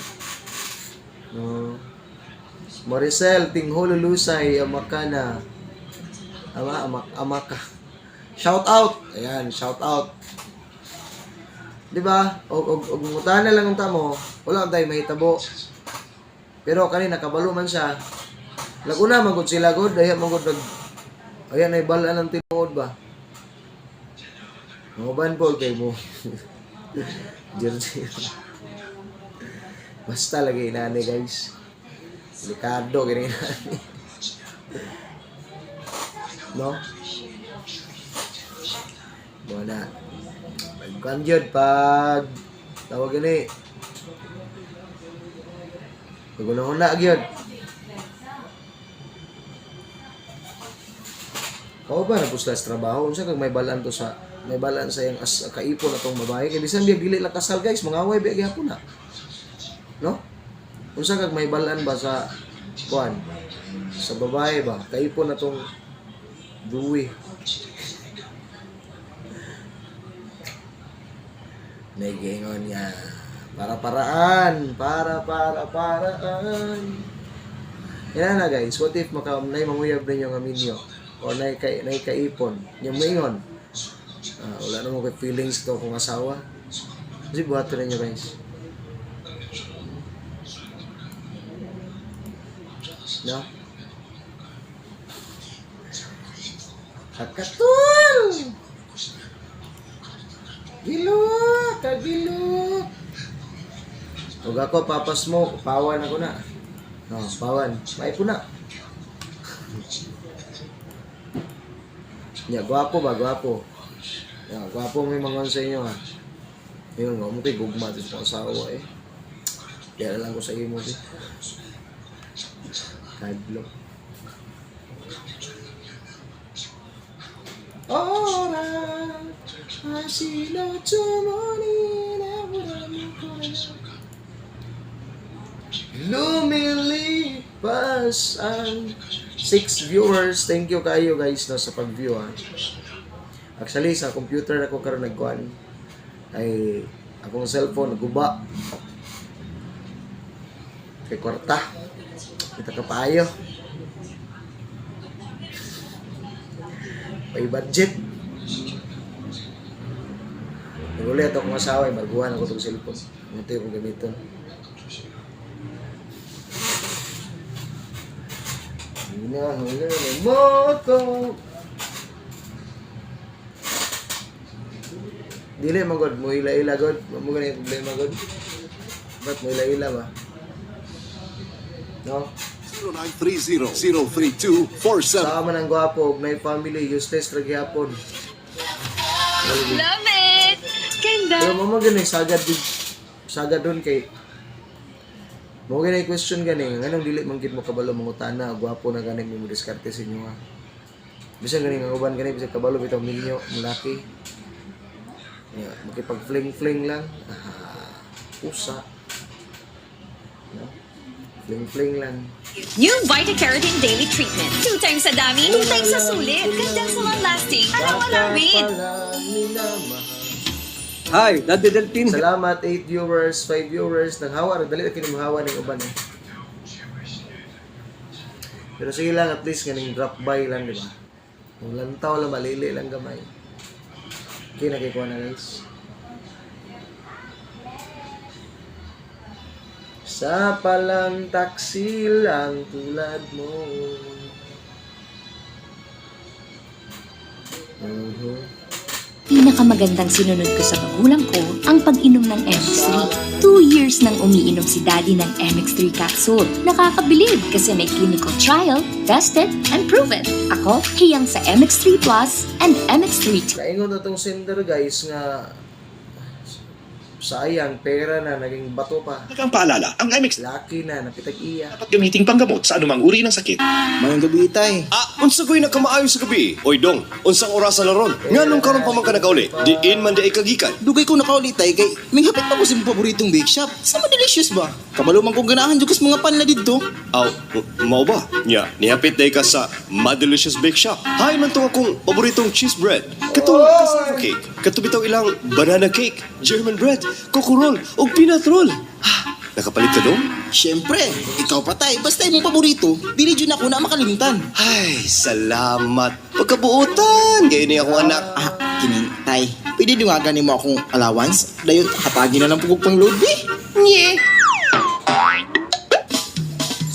No. Maricel Tingholo Lusay Amakana Ama ama amaka. Shout out. Ayan, shout out. Di ba? Og mangutana lang ang tamo, wala tayo mahitabo. Pero kani nakabalo man siya. Laguna man gud sila god, daya man gud nag ayan ay balaan ng tinuod ba. Mga ban po kay mo. Jersey. Basta lagi inani, guys. Delikado gini inani. No? Mo na. Pag kuan gyud, pag tawag gani. Pag una-una gyud. Kao ba na po sila sa trabaho? Unsa kag may balan to sa may balan sa iyang as kaipon atong babae kay bisan biya dili lang kasal, guys, mangaway biya gihapon na. No? Unsa kag may balan ba sa kuan sa babae ba kaipon atong duwi. Nagingon niya. Para paraan, para para paraan. Yan na guys, what if maka nay manguyab ninyo nga minyo or nay kay nay kaipon, yung moingon. Ah, wala na mo kay feelings to kung asawa. Kasi buhaton ninyo, guys. No? Hakatul! Gilok! Kagilok! Huwag ako, papas mo. Pawan ako na. No, pawan. May po na. Ya, gwapo ba? Gwapo. Ya, gwapo may mga sa inyo ha. Ayun, nga mo kay gugma sa asawa eh. Kaya lang ko sa imo eh. Kadlok. Ora, asino tumoni na Lumilipas ang 6 viewers. Thank you kayo guys, no, sa pag-view ha. Actually, sa computer ako karon nagkuan ay akong cellphone naguba. Kay kwarta. Kita ka paayo. May budget. Naguli ato akong asawa, ay baguhan ako tong cellphone. Ito yung gamiton. Hinahuli mo ko. Dili man god, mo ila-ila god. Mo gani problema god. Ba't mo ila-ila ba? No? 0930-032-47. Sama man ang gwapo, og nay family, useless ra gyapon. Love it! Ganda! Pero mo man gani sagad gud sagad dun kay mo gani question gani nganong dili man gid mo kabalo mangutana gwapo na gani mo diskarte sa inyo ha. Bisan gani nga uban gani bisan kabalo bitaw minyo mulaki. Ya, makipag-fling-fling lang. Ah, usa. No? Fling-fling lang. New Vita Keratin Daily Treatment. Two times sa dami, two times sa sulit. Ganda sa long-lasting. Alam mo Baka wait. pala minamahal. Hi, Daddy Delpin. Salamat, 8 viewers, 5 viewers. Nanghawa, ra, dali na kini mahawa ning uban eh. Pero sige lang, at least ganing drop by lang, di ba? Kung lantaw lang, malili lang gamay. Okay, nakikuha na guys. Sa palang taksil ang tulad mo. Pinakamagandang sinunod ko sa magulang ko ang pag-inom ng MX3. 2 years nang umiinom si Daddy ng MX3 capsule. Nakakabilib kasi may clinical trial, tested, and proven. Ako, hiyang sa MX3 Plus and MX3 Kaingon na tong sender guys nga sayang pera na naging bato pa. Ang paalala, ang MX Lucky na napitag iya. dapat gamiting panggamot sa anumang uri ng sakit. Mayong gabi, tay. Ah, unsa ko'y nakamaayo sa gabi? Oy dong, unsang orasan na ron? Nganong karon pa man ka nakauli? Diin man di ay kagikan. Dugay ko nakauli tay kay minghapit pa ko sa imong paboritong bake shop. Sama delicious ba? Kabalo man kong ganahan jud kas mga pan na didto. Aw, mao ba? Nya, nihapit day ka sa Madelicious Bake Shop. Hay man to akong paboritong cheese bread. Katong cassava cake, kato bitaw ilang banana cake, German bread, coco roll, ug peanut roll. Ah, nakapalit ka dong? Siyempre, ikaw pa tay, basta imong paborito, dili jud nako na makalimtan. Ay, salamat. Pagkabuotan, gayon ni akong anak. Ah, kining tay. Pwede dungagan nimo akong allowance? Dayon hatagin na lang pugog pang load bi. Nye.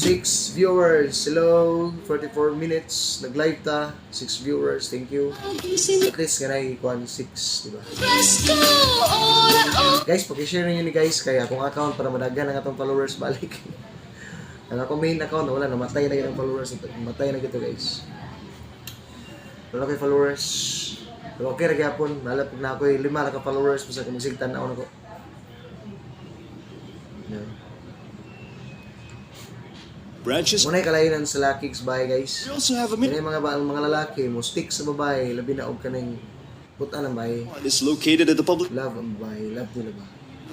6 viewers. Hello, 44 minutes. Nag-live ta. 6 viewers. Thank you. At least ganay kuan 6, di ba? Guys, paki-share niyo ni guys kay akong account para madaghan ang atong followers balik. Ang akong main account wala, namatay na gyud ang followers. Namatay na gyud to, guys. Wala ko'y followers. Pero okay ra gyapon, nalap na ako'y lima ra ka followers basta kay magsigtan na ako. Yeah. Branches. Muna kalainan sa lakigs bahay guys. We also have a Kani mga ba, ang mga lalaki mo stick sa babae labi na og kaning buta ng bahay. is located at the public Love ang babae, love nila ba?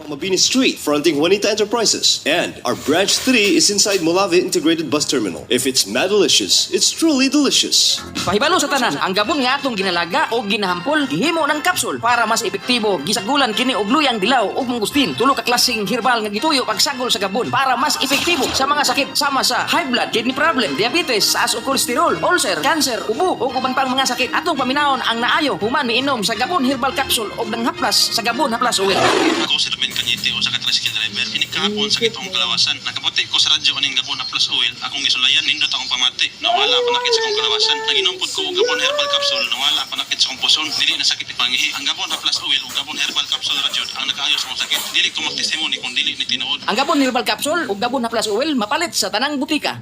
Mabini Street, fronting Juanita Enterprises. And our branch 3 is inside Molave Integrated Bus Terminal. If it's Madalicious, it's truly delicious. Pahibalo sa tanan, ang gabon nga atong ginalaga o ginahampol, gihimo ng kapsul para mas epektibo. Gisagulan kini og luyang dilaw ug mangustin. Tulo ka klaseng herbal nga gituyo pagsagol sa gabon para mas epektibo sa mga sakit sama sa high blood, kidney problem, diabetes, taas og kolesterol, ulcer, cancer, ubo ug uban pang mga sakit. Atong paminawon ang naayo human miinom sa Gabon Herbal Capsule og nanghaplas sa Gabon Haplas Oil. Ako si Ruben Cañete usa ka tricycle driver. Ini kahapon sakit akong kalawasan. Nakaputi ko sa radyo aning Gabon Haplas Oil. Akong gisulayan nindot akong pamati. Nawala ang panakit sa akong kalawasan. Naginom pud ko og Gabon Herbal Capsule. Nawala ang panakit sa akong puson. Dili na sakit ipangihi. Ang Gabon Haplas Oil ug Gabon Herbal Capsule ra jud ang nakaayo sa akong sakit. Dili ko magtestimony kung dili ni tinuod. Ang Gabon Herbal Capsule ug Gabon Haplas Oil mapalit sa tanang butika.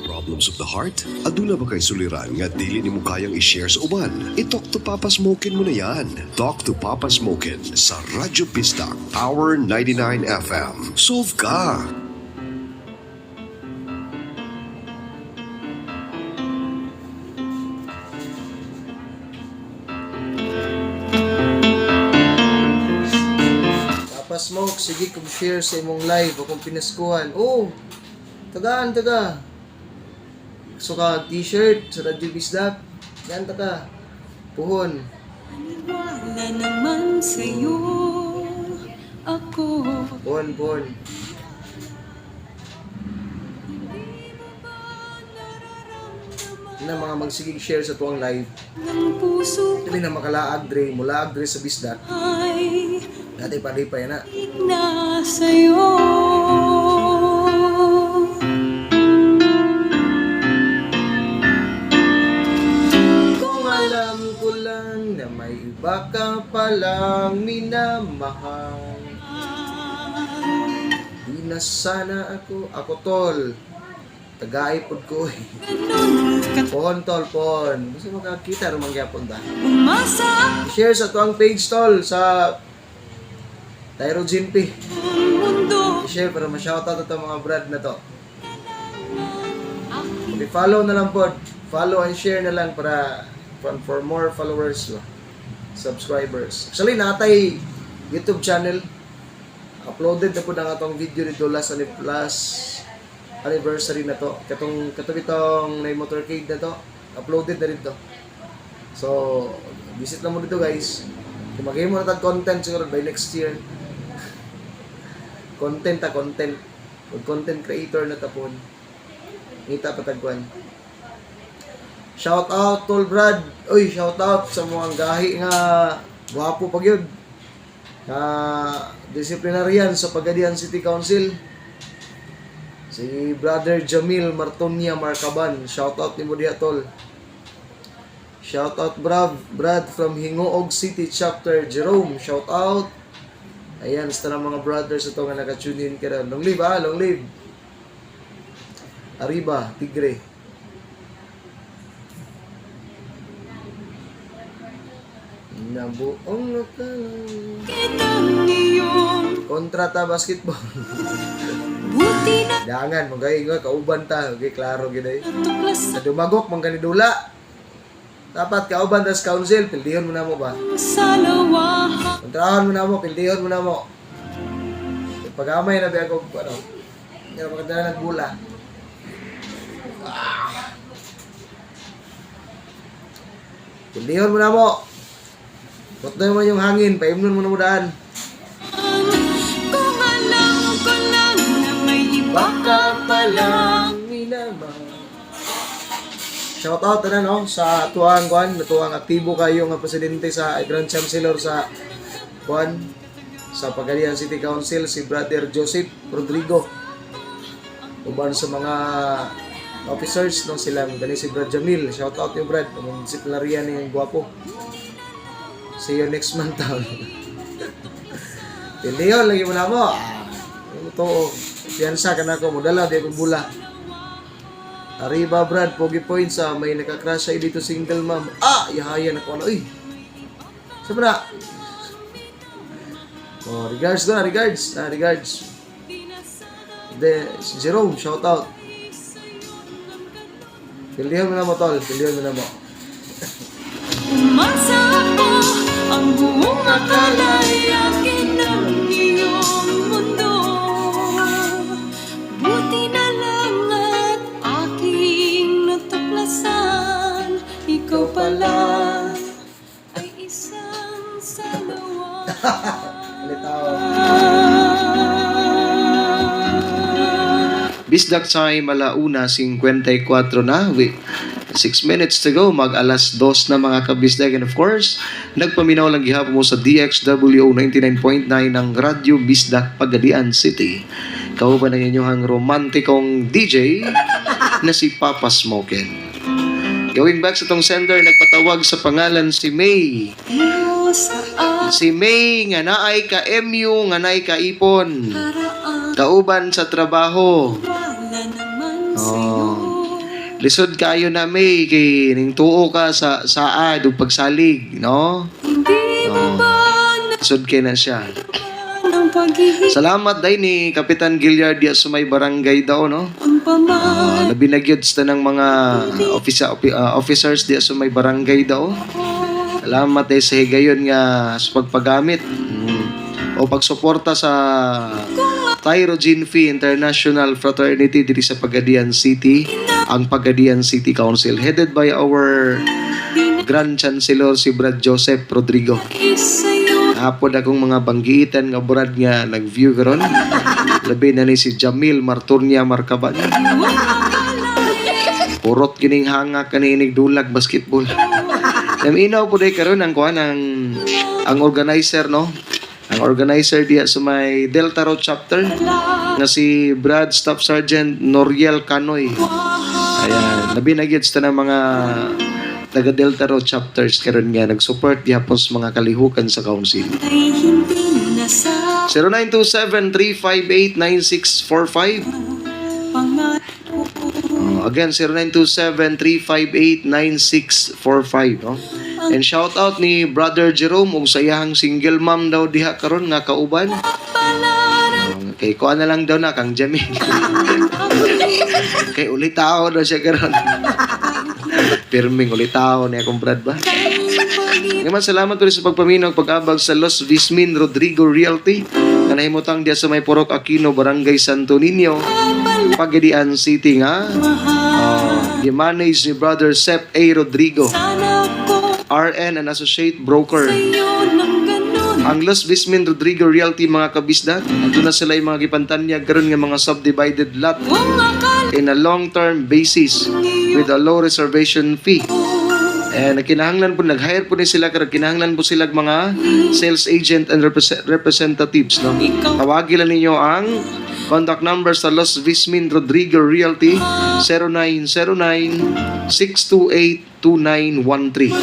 Problems of the heart? Aduna ba kay suliran nga dili nimo kayang i-share sa uban? I-talk to Papa Smokin mo na yan. Talk to Papa Smokin sa Radyo Bisdak, Power 99 FM. Solve ka! Papa Smoke, sige kung share sa imong live o kung pinaskuhan. Oh, tagaan, taga. So ka t-shirt sa Radyo Bisdak. Yan taka. Puhon. Wala naman sa'yo ako. Puhon, puhon. Na mga magsigig share sa tuwang live. Ng puso Dili na makalaag dre, mulaag dre sa Bisdak. ay Dati palipay na. na sa'yo. Kung alam ko lang na may iba ka palang minamahal. Di na sana ako, ako tol. Tagay pod ko eh. Pohon tol, pohon. Gusto makakita ro mangyapon ba? Umasa I-share sa tuang page tol sa Tyro Jinpi. ang mundo. I-share para ma-shoutout ito mga brad na to. I-follow na lang pod. Follow and share na lang para for more followers ba? Subscribers. Actually, natay YouTube channel. Uploaded na po ang atong video dito last, last anniversary na to. Katong katong itong na motorcade na to. Uploaded na dito. So, visit na mo dito guys. Kung maghimo na tag content siguro by next year. Content ta content. Mag content creator na tapon. Ngita patagwan. Shout out Tol Brad. Uy, shout out sa mga gahi nga gwapo pag yun. Na disciplinarian sa Pagadian City Council. Si Brother Jamil Martonia Marcaban. Shout out nimo diha tol. Shout out Brad, Brad from Hingoog City Chapter Jerome. Shout out. Ayan, sa tanang mga brothers ito nga naka-tune in karon. Long live ah, long live. Arriba, Tigre. Nabuong nakalang. Kitang iyong Kontra ta basketball. buti na Dangan, magay nga kauban ta, okay, klaro gid ay. tuklasan Sa dumagok man kanidula. Dapat kauban tas council, pildihon mo na mo ba? sa lawahan. Kontrahon mo na mo, pildihon mo na mo. Pag-amay na ba ako, ano, hindi na maganda ng bula. Ah. Pildihon mo na mo. Putnoy mo yung hangin, paimnon mo na mo daan. Kung alam ko lang na may iba ka palang Minamahal. Shout out na no sa tuwang kuan, natuwang aktibo kayo nga presidente sa Grand Chancellor sa kuan sa Pagadian City Council si Brother Joseph Rodrigo. Uban sa mga officers no sila gani si Brad Jamil. Shout out yung Brad, ang disciplinarian ni gwapo. See you next month taon. Piliyon lagi mo na mo. Ah, ano to? Piyansa ka na ako, modala di ako bula. Arriba Brad, pogi points ah. May nakakrush ay dito single ma'am. Ah, yahaya na ko ano. Uy. Saan na? Oh, regards na, regards. Ah, regards. De, si Jerome, shout out. Pilihan mo na mo, tol. Pilihan mo na mo. Umasa ako ang buong akalay akin ang iyong Ulitaw. Bisdak time, 1:54 na. We, 6 minutes to go, mag 2:00 na, mga kabisdak. And of course, nagpaminaw lang gihapon mo sa DXWO 99.9 ng Radyo Bisdak, Pagadian City. Kauban ang inyong romantikong DJ na si Papa Smokin. Going back sa tong sender, nagpatawag sa pangalan si May. Si May nga naay ka MU, nga naay ka ipon. Kauban sa trabaho. Oh. Lisod kayo na, May, kay ning tuo ka sa saad ug pagsalig, no? Oh. Lisod kay na siya. Salamat day ni Kapitan Gilliard diya sa may barangay daw, no? Ah, labi na gyud sa ng mga officers diya sa may barangay daw. Salamat day sa higayon nga sa pagpagamit o pagsuporta sa Tyrogene Phi International Fraternity diri sa Pagadian City, ang Pagadian City Council headed by our Grand Chancellor si Brad Joseph Rodrigo. Hapon akong mga banggitan nga brad nga nag-view karon. Labi na ni si Jamil Marturnia Marcaban. Purot kining hanga kaninig dulag basketball. Naminaw po day karon ang kuan ang organizer, no. Ang organizer diya sa may Delta Road chapter nga si Brad Staff Sergeant Noriel Canoy. Ayan, labi na gyud sa ng mga taga Delta Road chapters karon nga nag-support gihapon sa mga kalihukan sa council. 0927-358-9645. Oh, again, 0927-358-9645. No? And shout out ni Brother Jerome ug sa iyahang single mom daw diha karon nga kauban. Oh, kay kuan na lang daw na kang Jamil. Kay ulitaw daw siya karon. Pirming ulitaw niya akong brad ba? Ngayon, salamat ulit sa pagpaminaw pag-abag sa Los Vismin Rodrigo Realty nga nahimutang diya sa may Purok Aquino, Barangay Santo Niño, Pagadian City nga gi-manage ni Brother Sep A. Rodrigo, RN and Associate Broker. Ang Los Vismin Rodrigo Realty, mga kabisdak, aduna na sila yung mga gipantanyag karon nga mga subdivided lot in a long-term basis with a low reservation fee. And kinahanglan po, nag-hire po ni sila, karon kinahanglan po sila mga sales agent and representatives. No? Tawagin lang ninyo ang contact number sa Los Vismin Rodrigo Realty, 0909-628-2913.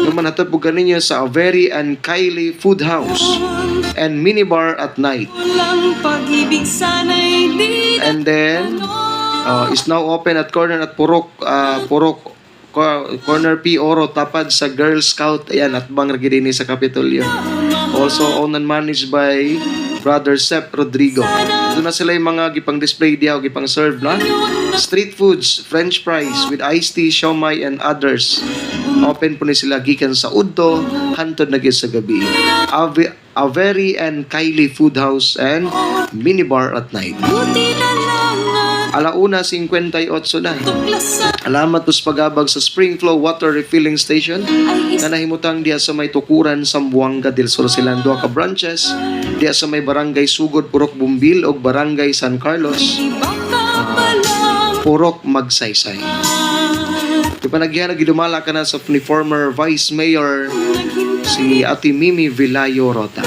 Naman hatod po ganinyo sa Avery and Kylie Food House and Minibar at night. And then, is now open at corner at Purok, Purok, Corner P. Oro, tapad sa Girl Scout. Ayan, at bang din sa Kapitolyo. Also owned and managed by Brother Sep Rodrigo. Ito na sila yung mga gipang display diya o gipang serve na. Street foods, french fries with iced tea, siomai, and others. Open po ni sila gikan sa udto, hantod na gyud sa gabi. Avery and Kylie Food House and Minibar at night. 1:58 na. Alamat po sa pag-abag sa Spring Flow Water Refilling Station na nahimutang diya sa may Tukuran, Zamboanga del Sur. Silang duha ka branches diya sa may Barangay Sugod, Purok Bumbil ug Barangay San Carlos, Purok Magsaysay. Di pa nagyan nagidumala ka na sa ni former Vice Mayor si Ate Mimi Vilayo Rota.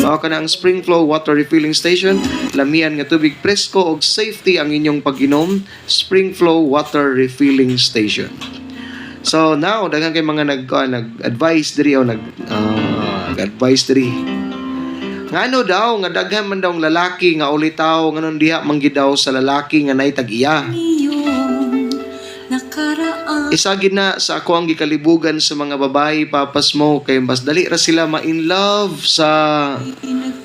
Mao ka na ang Spring Flow Water Refilling Station, lamian nga tubig presko og safety ang inyong pag-inom, Spring Flow Water Refilling Station. So now, daghan kay mga nag-advise diri o nag-advise diri. Ngano daw nga daghan man daw ang lalaki nga ulitaw, nganon diha man gyud daw sa lalaki nga nay tag-iya? Isa gid na sa ako ang gikalibugan sa mga babae, papas mo, kay mas dali ra sila ma-in love sa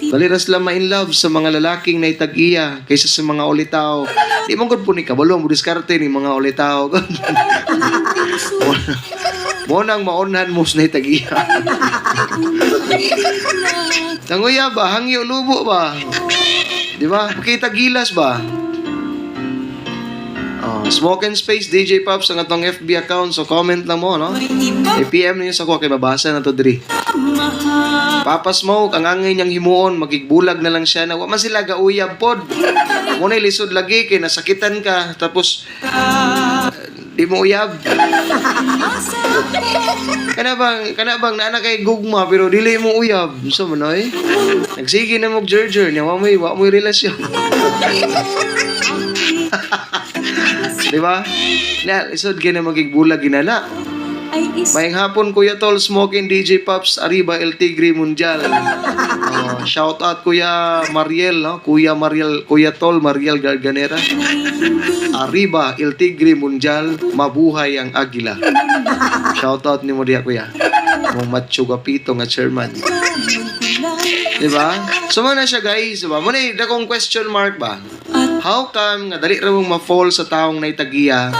dali ra sila ma-in love sa mga lalaking nay tag-iya kaysa sa mga ulitaw. Di man gud po ni kabalo mo diskarte ni mga ulitaw. Mo nang maunhan mo sa nay tag-iya. Tanguya ba, hangyo lubo ba? Di ba? Kita gilas ba? Oh, Smoke and Space DJ Pops ang atong FB account, so comment lang mo, no? I-PM niyo sa ko kay mabasa na to diri. Papa Smoke, ang angay niyang himuon, magigbulag na lang siya na wa man sila gauyab pod. Muna lisod lagi kay nasakitan ka tapos di mo uyab. Kana bang naa na kay gugma pero dili mo uyab. So man oy. Nagsige na mo jerjer niya wa mo'y relasyon. Di ba? Na lisod kay na magigbulag ginana. Ay isa Maayong hapon, Kuya Tol, Smoking DJ Pops, Arriba El Tigre Mundial. Oh, shout out Kuya Mariel, no? Kuya Mariel, Kuya Tol Mariel Garganera. Arriba El Tigre Mundial, mabuhay ang Agila. Shout out nimo diha, Kuya. Mong macho gapito nga chairman. Di ba? So mao na siya, guys, di ba? Mao na dakong question mark ba? How come nga dali ra mong ma-fall sa taong naitagiya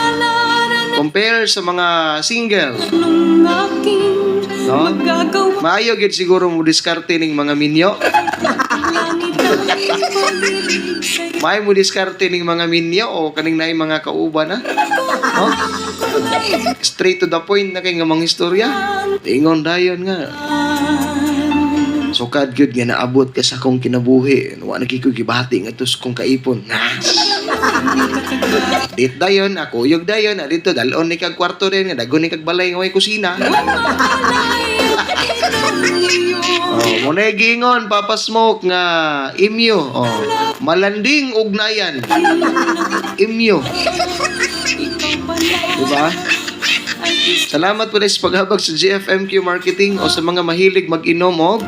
compare sa mga single? Anong aking No? magagawa? Maayo gid siguro mo diskarte ning mga minyo. Langit ang pag-ibig sa'yo. Maayo mo diskarte ning mga minyo o kaning naay mga kauban na. No? Straight to the point na kay nga mga istorya. Ingon dayon nga. Sukad gyud nga naabot ka sa akong kinabuhi. Wa na ko gibati nga sa kong kaipon. Nas. Dit dayon, ako uyog dayon, ah, dito dalon ni kag kwarto rin, nga dagon ni kag balay nga way kusina. Oh, mo na giingon Papa Smoke nga imyo. Oh, malanding ugnayan. Imyo. Diba? Salamat po sa paghabag sa GFMQ Marketing o sa mga mahilig mag-inom og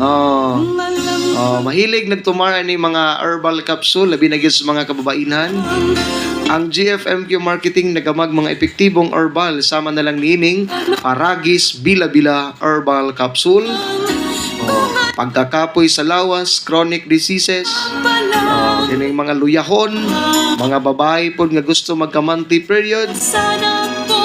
oh, mahilig nagtumara ni mga herbal capsule labi na gyud sa mga kababainhan. Ang GFMQ Marketing nagamag mga epektibong herbal sama na lang niining Paragis Bila-Bila Herbal Capsule. Oh, pagkakapoy sa lawas, chronic diseases, oh, kining mga luyahon, mga babae pod nga gusto magka-monthly period, Sana ko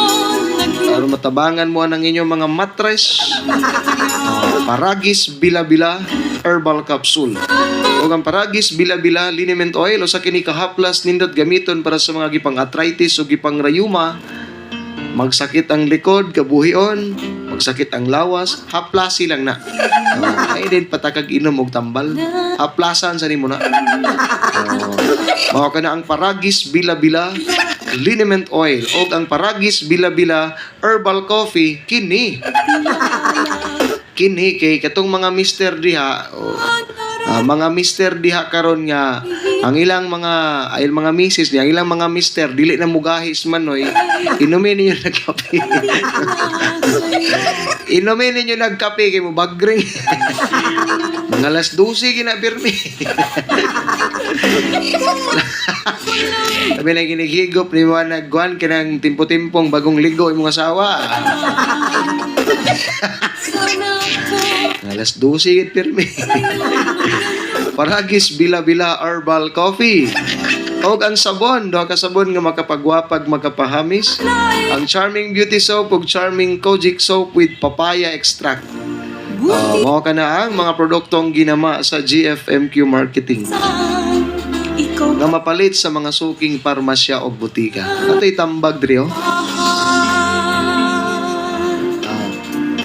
aron matabangan mo ang inyong mga mattress. Oh, Paragis Bila-Bila Herbal Capsule. O ang Paragis Bila-Bila Liniment Oil o sa kini kahaplas nindot gamiton para sa mga gipang arthritis o gipang rayuma. Magsakit ang likod, kabuhion, magsakit ang lawas, haplasi lang na. Oh, ay din patakag inom og tambal. Haplasan sa nimo na. Oh, mao ka na ang Paragis Bila-Bila Liniment Oil o ang Paragis Bila-Bila Herbal Coffee kini. Kini kay katong mga mister diha, oh, mga mister diha karon nga ang ilang mga ay mga misis niya, ang ilang mga mister dili na mugahis manoy, inumin ninyo nagkape. Inumin ninyo nagkape kay mo bagring. Mga alas 12 gina pirmi. Sabi na ginighigop ni mga nagkuhan kanang timpo-timpong bagong ligo imong asawa. Alas 12 gid pirmi. Paragis Bila-Bila Herbal Coffee. Og ang sabon, duha ka sabon nga makapagwapag makapahamis. Ang Charming Beauty Soap ug Charming Kojic Soap with papaya extract. Mao ka na ang mga produktong ginama sa GFMQ Marketing Ikaw nga mapalit sa mga suking parmasya o butika. Ato'y tambag diri oh.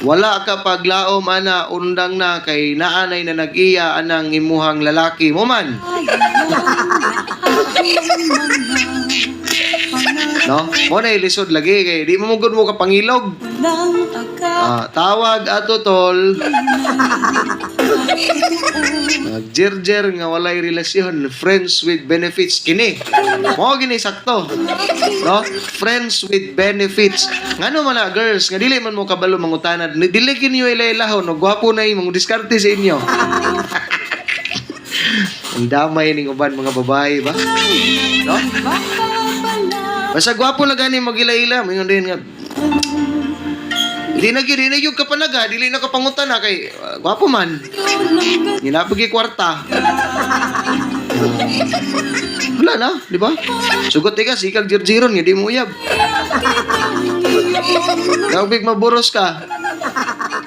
Wala ka paglaom ana undang na kay naanay na nag-iya anang imuhang lalaki mo man. No? Mo na lisod lagi kay di mo gud mo kapangilog. Walang agad. Ah, tawag ato tol. Nagjerjer nga walay relasyon, friends with benefits kini. Mo gini sakto. No? Friends with benefits. Ngano man na girls, nga dili man mo kabalo mangutanad, dili kinyo ilailahon, no gwapo na imong diskarte sa inyo. Ang damay ning uban mga babae ba? No? Basta gwapo na gani magila-ila, moingon din nga di na gyud, di na gyud ka panaga, dili na ka pangutan na kay gwapo man. Ginapagi kwarta. Wala na, di ba? Sugot ka, sikag jirjiron nga di mo uyab. Daw maburos ka.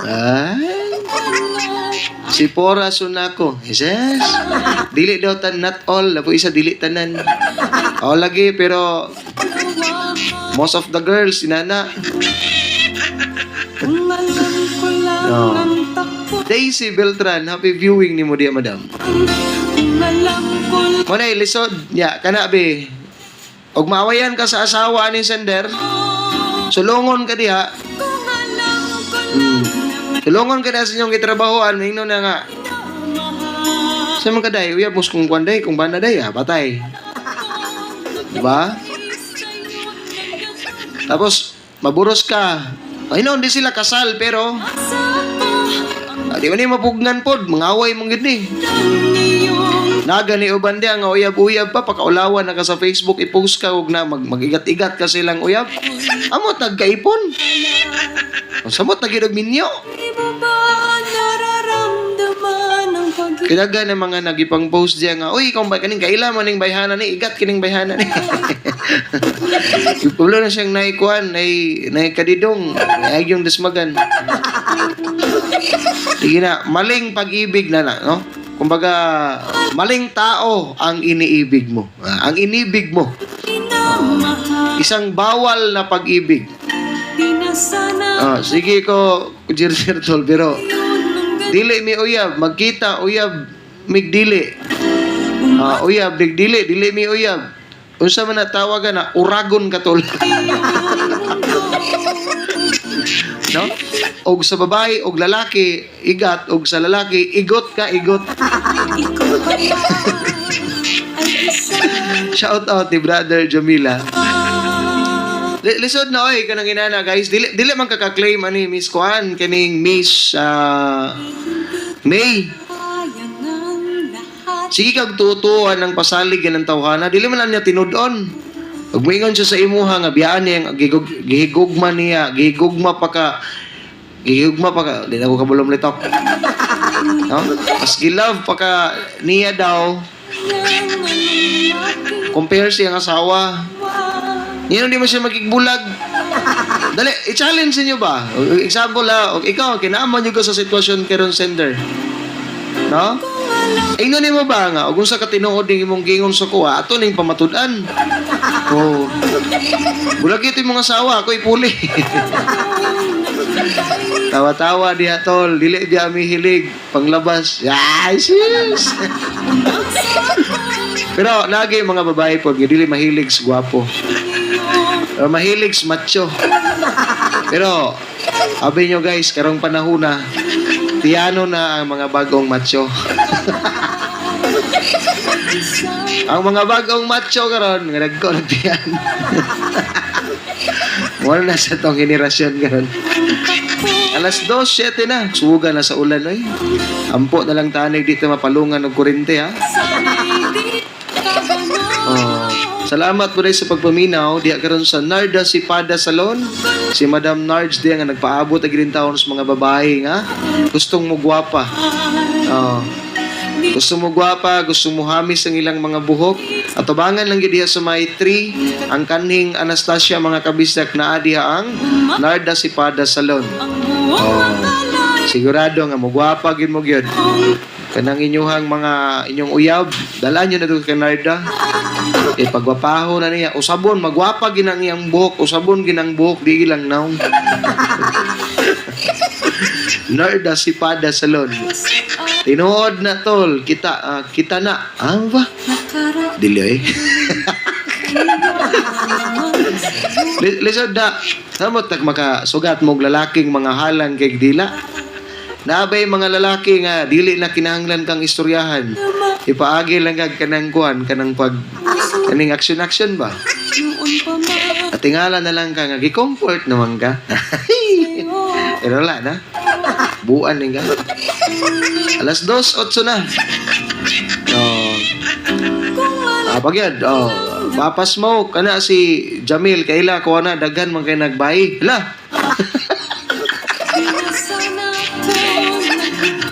Ay. Si Pora Sunako. Yes. Dili daw tan, not all. Lapo isa dili tanan. O lagi, pero most of the girls inana. No. Daisy Beltran, happy viewing nimo diya, madam. Monay lisod ya kana be. Og maawayan ka sa asawa ni sender, sulongon ka diha. Sulongon ka diha sa inyong gitrabahoan, mingno na nga. Sa mga kaday, uyab mo kung kwan day, kung bana day, ah, patay. Diba? Tapos, maburos ka. Ay no, hindi sila kasal, pero di ba ni mapugnan pod, mangaway mong gid ni. Naga ni uban diya nga uyab-uyab pa, pakaulawan na ka sa Facebook, i-post ka og na mag-igat-igat ka silang uyab. Amot nagkaipon. Samot na gid og minyo. Kinaga ng mga nagipang post diya nga, uy, kung ba kaning kaila man ning bayhana ni, igat kining bayhana ni. Ipulo na siyang naikuan, nay kadidong, ay yung dismagan. Sige na, maling pag-ibig na na, no? Kumbaga, maling tao ang iniibig mo. Ang inibig mo. Isang bawal na pag-ibig. Sige ko, Jirjir Tol, pero dili mi uyab, magkita uyab, migdili. Uyab, migdili, dili mi uyab. Unsa man na tawagan na uragon ka, tol. No? Og sa babae og lalaki, igat, og sa lalaki, igot ka, igot. Shout out ni Brother Jamila. Lisod na oy kanang inana guys. Dili dili man kaka-claim ani Miss Kuan kining Miss May. Sige kag tutuan ng pasalig ng tawhana, dili man lang niya tinud-on. Ug moingon siya sa imuha nga biyaan niya ang gihigugma niya, gihigugma pa ka, di na ko kabulom litok. No? Mas gilove pa ka niya daw compare siyang asawa. Ngayon hindi mo siya magigbulag. Dali, i-challenge niyo ba? Example ha, ikaw, kinaaman niyo ko sa sitwasyon karon sender. No? Ingnon nimo ba nga, ug unsa ka tinuod ning imong gingon sa kuha, ato ning pamatud-an. Oh. Bulag ito yung mga asawa, ako ipuli. Tawa-tawa diha tol, dili diha mi hilig panglabas. Yes, yes. Pero lagi mga babae po, nga dili mahilig sa gwapo. Pero mahilig sa macho. Pero, sabi nyo guys, karong panahon na, tiyano na ang mga bagong macho. Ang mga bagong macho karon nga nagko nagtiyan. Wala na sa tong henerasyon karon. 2:07 na. Suga na sa ulan oy. Ampo na lang tanig dito mapalungan og kurente ha. Oh. Salamat po rin sa pagpaminaw diha karon sa Narda Sipada Salon. Si Madam Nards diha nga nagpaabot ag taon sa mga babae nga gustong mo gwapa. Oh. Gusto mo gwapa, gusto mo hamis ang ilang mga buhok. Atubangan lang gyud diha sa may 3 ang kanhing Anastasia mga kabisdak naa diha ang Narda Sipada Salon. Oh. Sigurado nga mo gwapa gyud mo gyud. Kanang inyuhang mga inyong uyab, dala nyo na doon kay Narda. E pagwapaho na niya, usabon, magwapa ginang iyang buhok, usabon ginang buhok, di lang naong. Narda Sipada Salon. Tinuod na tol, kita kita na. Ah ba? Dili eh. Lisod na, samot nag makasugat mong lalaking mga halang kay dila. Naabay mga lalaki nga dili na kinahanglan kang istoryahan. Ipaagi lang kag kanang kuan, kanang pag kaning action-action ba? Atingala na lang ka nga gi-comfort naman ka. Pero wala na. Buan ni ka. 2:08 na. Oh. Pag yan, oh, Papa Smoke, kana si Jamil, kaila ko na, daghan man kay nagbayi. Hala!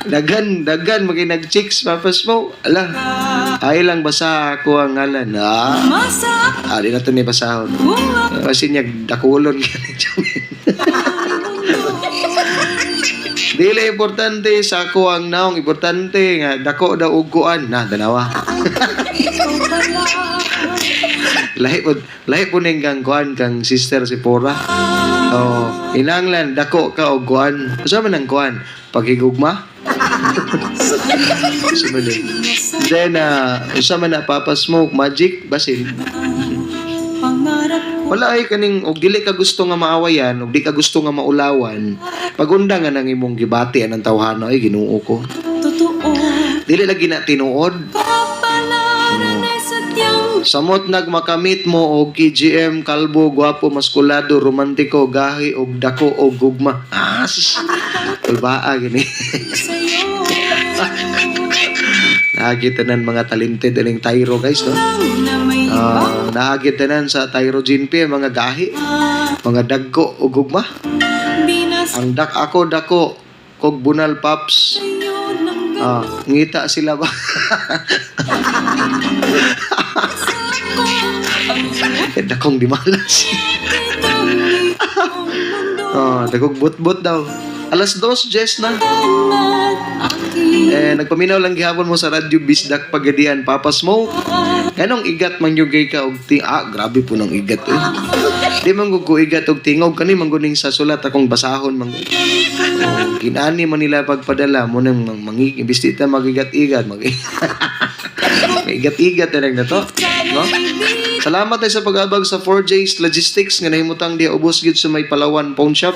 Daghan, daghan, man kay nag-chicks, Papa Smoke. Ala, ay lang basa ako ang ngalan. Ah, di na ito ni basahon. Kasi niya, dakulon ka ni Jamil. Dili importante sa ako ang naong, importante nga dako daw og kuan na dalawa. Lahi po ning kang kuan kang Sister Sipora. Oh, inanglan dako ka og kuan. Unsa man ang kuan? Paghigugma? Unsa man eh? Then unsa man na, Papa Smoke, magic basin. Wala ay kaning og dili ka gusto nga maawayan, og di ka gusto nga maulawan, pagunda nga nang imong gibati anang tawhana, ay Ginoo ko. Totoo. Dili lagi na tinuod. Kapalaran ay sadyang Samot nagmakamit mo og KGM, kalbo, gwapo, maskulado, romantiko, gahi og dako og gugma. Ah, sus. Kulbaa gini. Sa'yo. Naagi tanan mga talented aning Tyro, guys, no? Na may Ah, naagi tanan sa Tyro GNP mga gahi, mga dagko og gugma. Binas Ang dak ako dako kog bunal, Paps. Ah, ngita sila ba? Eh, dakong di malas. Oh, dagog but-but daw. Alas 2, Jess na. Eh, nagpaminaw lang gihapon mo sa Radyo Bisdak Pagadian, Papa Smoke. Ganong igat man yugay ka og ting, ah, grabe po ng igat eh. Di man gud ko igat og tingog kani man guning sa sulat akong basahon man. Oh, ginani man nila pagpadala mo nang mangig imbis di ta magigat-igat mag Igat-igat na lang na to. No? Salamat ay sa pag-abag sa 4J's Logistics nga nahimutang diha ubos gid sa may Palawan Pawn Shop.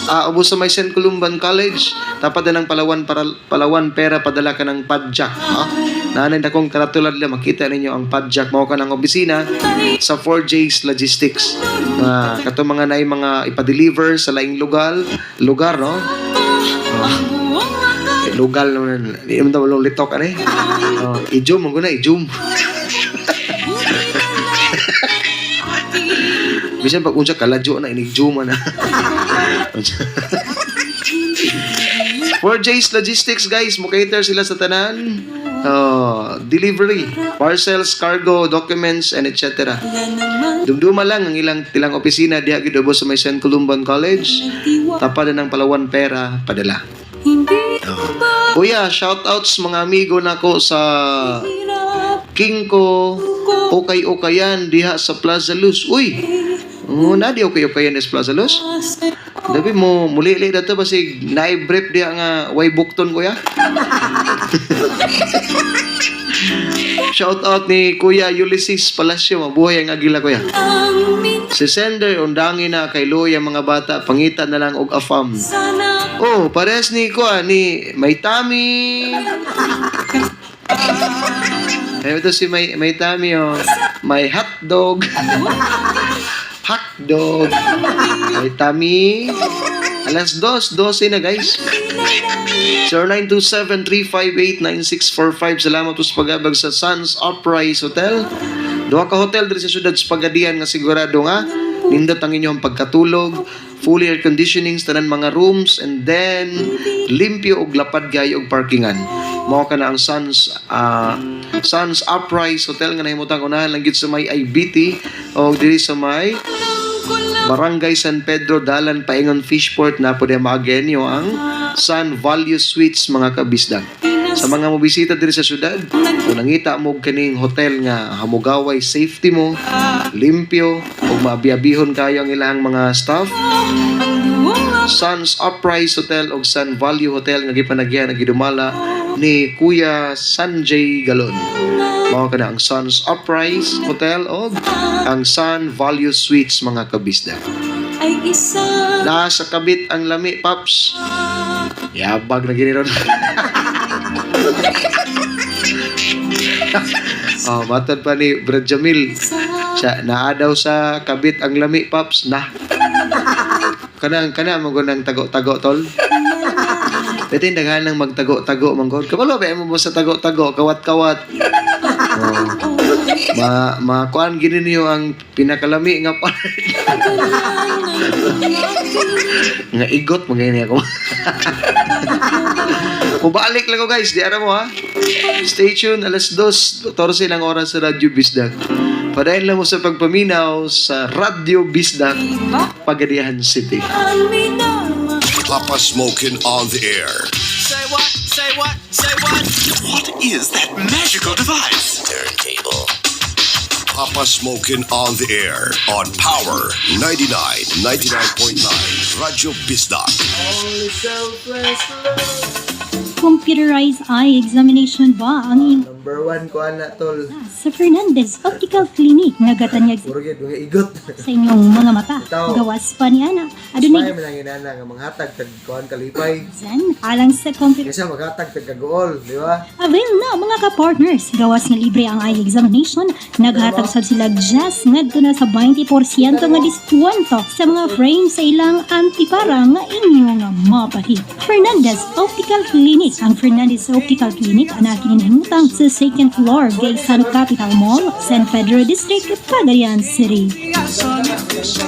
Ah, ubos sa may St. Columban College. Tapat na ng Palawan para Palawan Pera, padala ka ng padjak, no? Naanay na kong karatulad lang makita ninyo ang padjak mao ka ng opisina sa 4J's Logistics. Ah, kato mga naay mga ipa-deliver sa laing lugar, lugar, no? Ah. Eh, lugal naman. Di naman tawag litok ani. Oh, i-zoom mo na, i-zoom. Bisan pag unsa kaladyo na inig-zoom na. 4J's Logistics, guys, mo cater sila sa tanan. Oh, delivery, parcels, cargo, documents and etc. Dumduma lang ang ilang tilang opisina diha gid ubos sa may St. Columban College. Tapat na ng Palawan Pera padala. Hindi Oh. Kuya, shoutouts mga amigo nako sa Kingko, Okay-okayan diha sa Plaza Luz. Uy! Oh, na di okay-okayan sa Plaza Luz? Dabi mo muli-li dato basig naay brief diha nga way bukton, kuya. Shout out ni Kuya Ulysses Palacio, mabuhay ang agila, kuya. Si sender undangi na kay Luya mga bata, pangita na lang og afam. Oh, pares ni ko ni May Tami. Eh, ito si May Tami oh. May hotdog. Hotdog. May Tami. Alas 2:12 na, guys. 0927-358-9645. Salamat po sa pag-abag sa Suns Uprise Hotel. Duha ka hotel diri sa syudad sa Pagadian nga sigurado nga nindot ang inyong pagkatulog, fully air conditioning sa tanan mga rooms and then limpyo og lapad gayo og parkingan. Mao ka na ang Suns Uprise Hotel nga nahimutang unahan lang gid sa may IBT o diri sa may Barangay San Pedro, Dalan Paingon Fishport na po maagenyo ang Sun Value Suites, mga kabisdag. Sa mga mobisita diri sa syudad, kung nangita mo og kaning hotel nga hamugaway safety mo, limpyo ug maabiabihon kayo ang ilang mga staff, Suns Uprise Hotel ug Sun Value Hotel nga gipanagyan nga gidumala ni Kuya Sanjay Galon. Mao kana ang Suns Uprise Hotel og ang Sun Value Suites, mga kabisda. Ay isa. Nasa kabit ang lami, Paps. Yabag na gini ron. Oh, matod pa ni Brad Jamil. Sa naa daw sa kabit ang lami, Paps, na. Kanang kana mo nang tago-tago, tol. Pwede daghan nang magtago-tago man gud. Kabalo ba mo sa tago-tago, kawat-kawat. Oh. Ma makuan gini niyo ang pinakalami nga part. Nga igot mo gini ako. Mubalik lang ko, guys, di ara mo ha. Stay tuned, alas 2:14 ng oras sa Radyo Bisdak. Padayon lang mo sa pagpaminaw sa Radyo Bisdak, Pagadian City. Ang minamahal. Papa Smokin on the air. Say what? Say what? Say what? What is that magical device? Turntable. Papa Smokin on the air on Power 99, 99.9 Radyo Bisdak. Only selfless love. Computerized eye examination ba ang iyong Number one ko ana, tol. sa Fernandez Optical Clinic nga gatanyag Puro gyud mga igot. sa inyong mga mata? Itaw. Gawas pa ni ana. Smile Adunay man ang inana nga manghatag tag kuan kalipay. Zen alang sa computer. Kaysa maghatag tag kaguol, di ba? Avail na mga ka-partners. Gawas nga libre ang eye examination. Naghatag sab sila just ngadto na sa 20% nga diskwento sa mga frame sa ilang antipara nga inyong mapahi. Fernandez Optical Clinic. Ang Fernandez Optical Clinic ang kininhimutang sa second floor, Gaysan Capital Mall, San Pedro District, Pagayan City.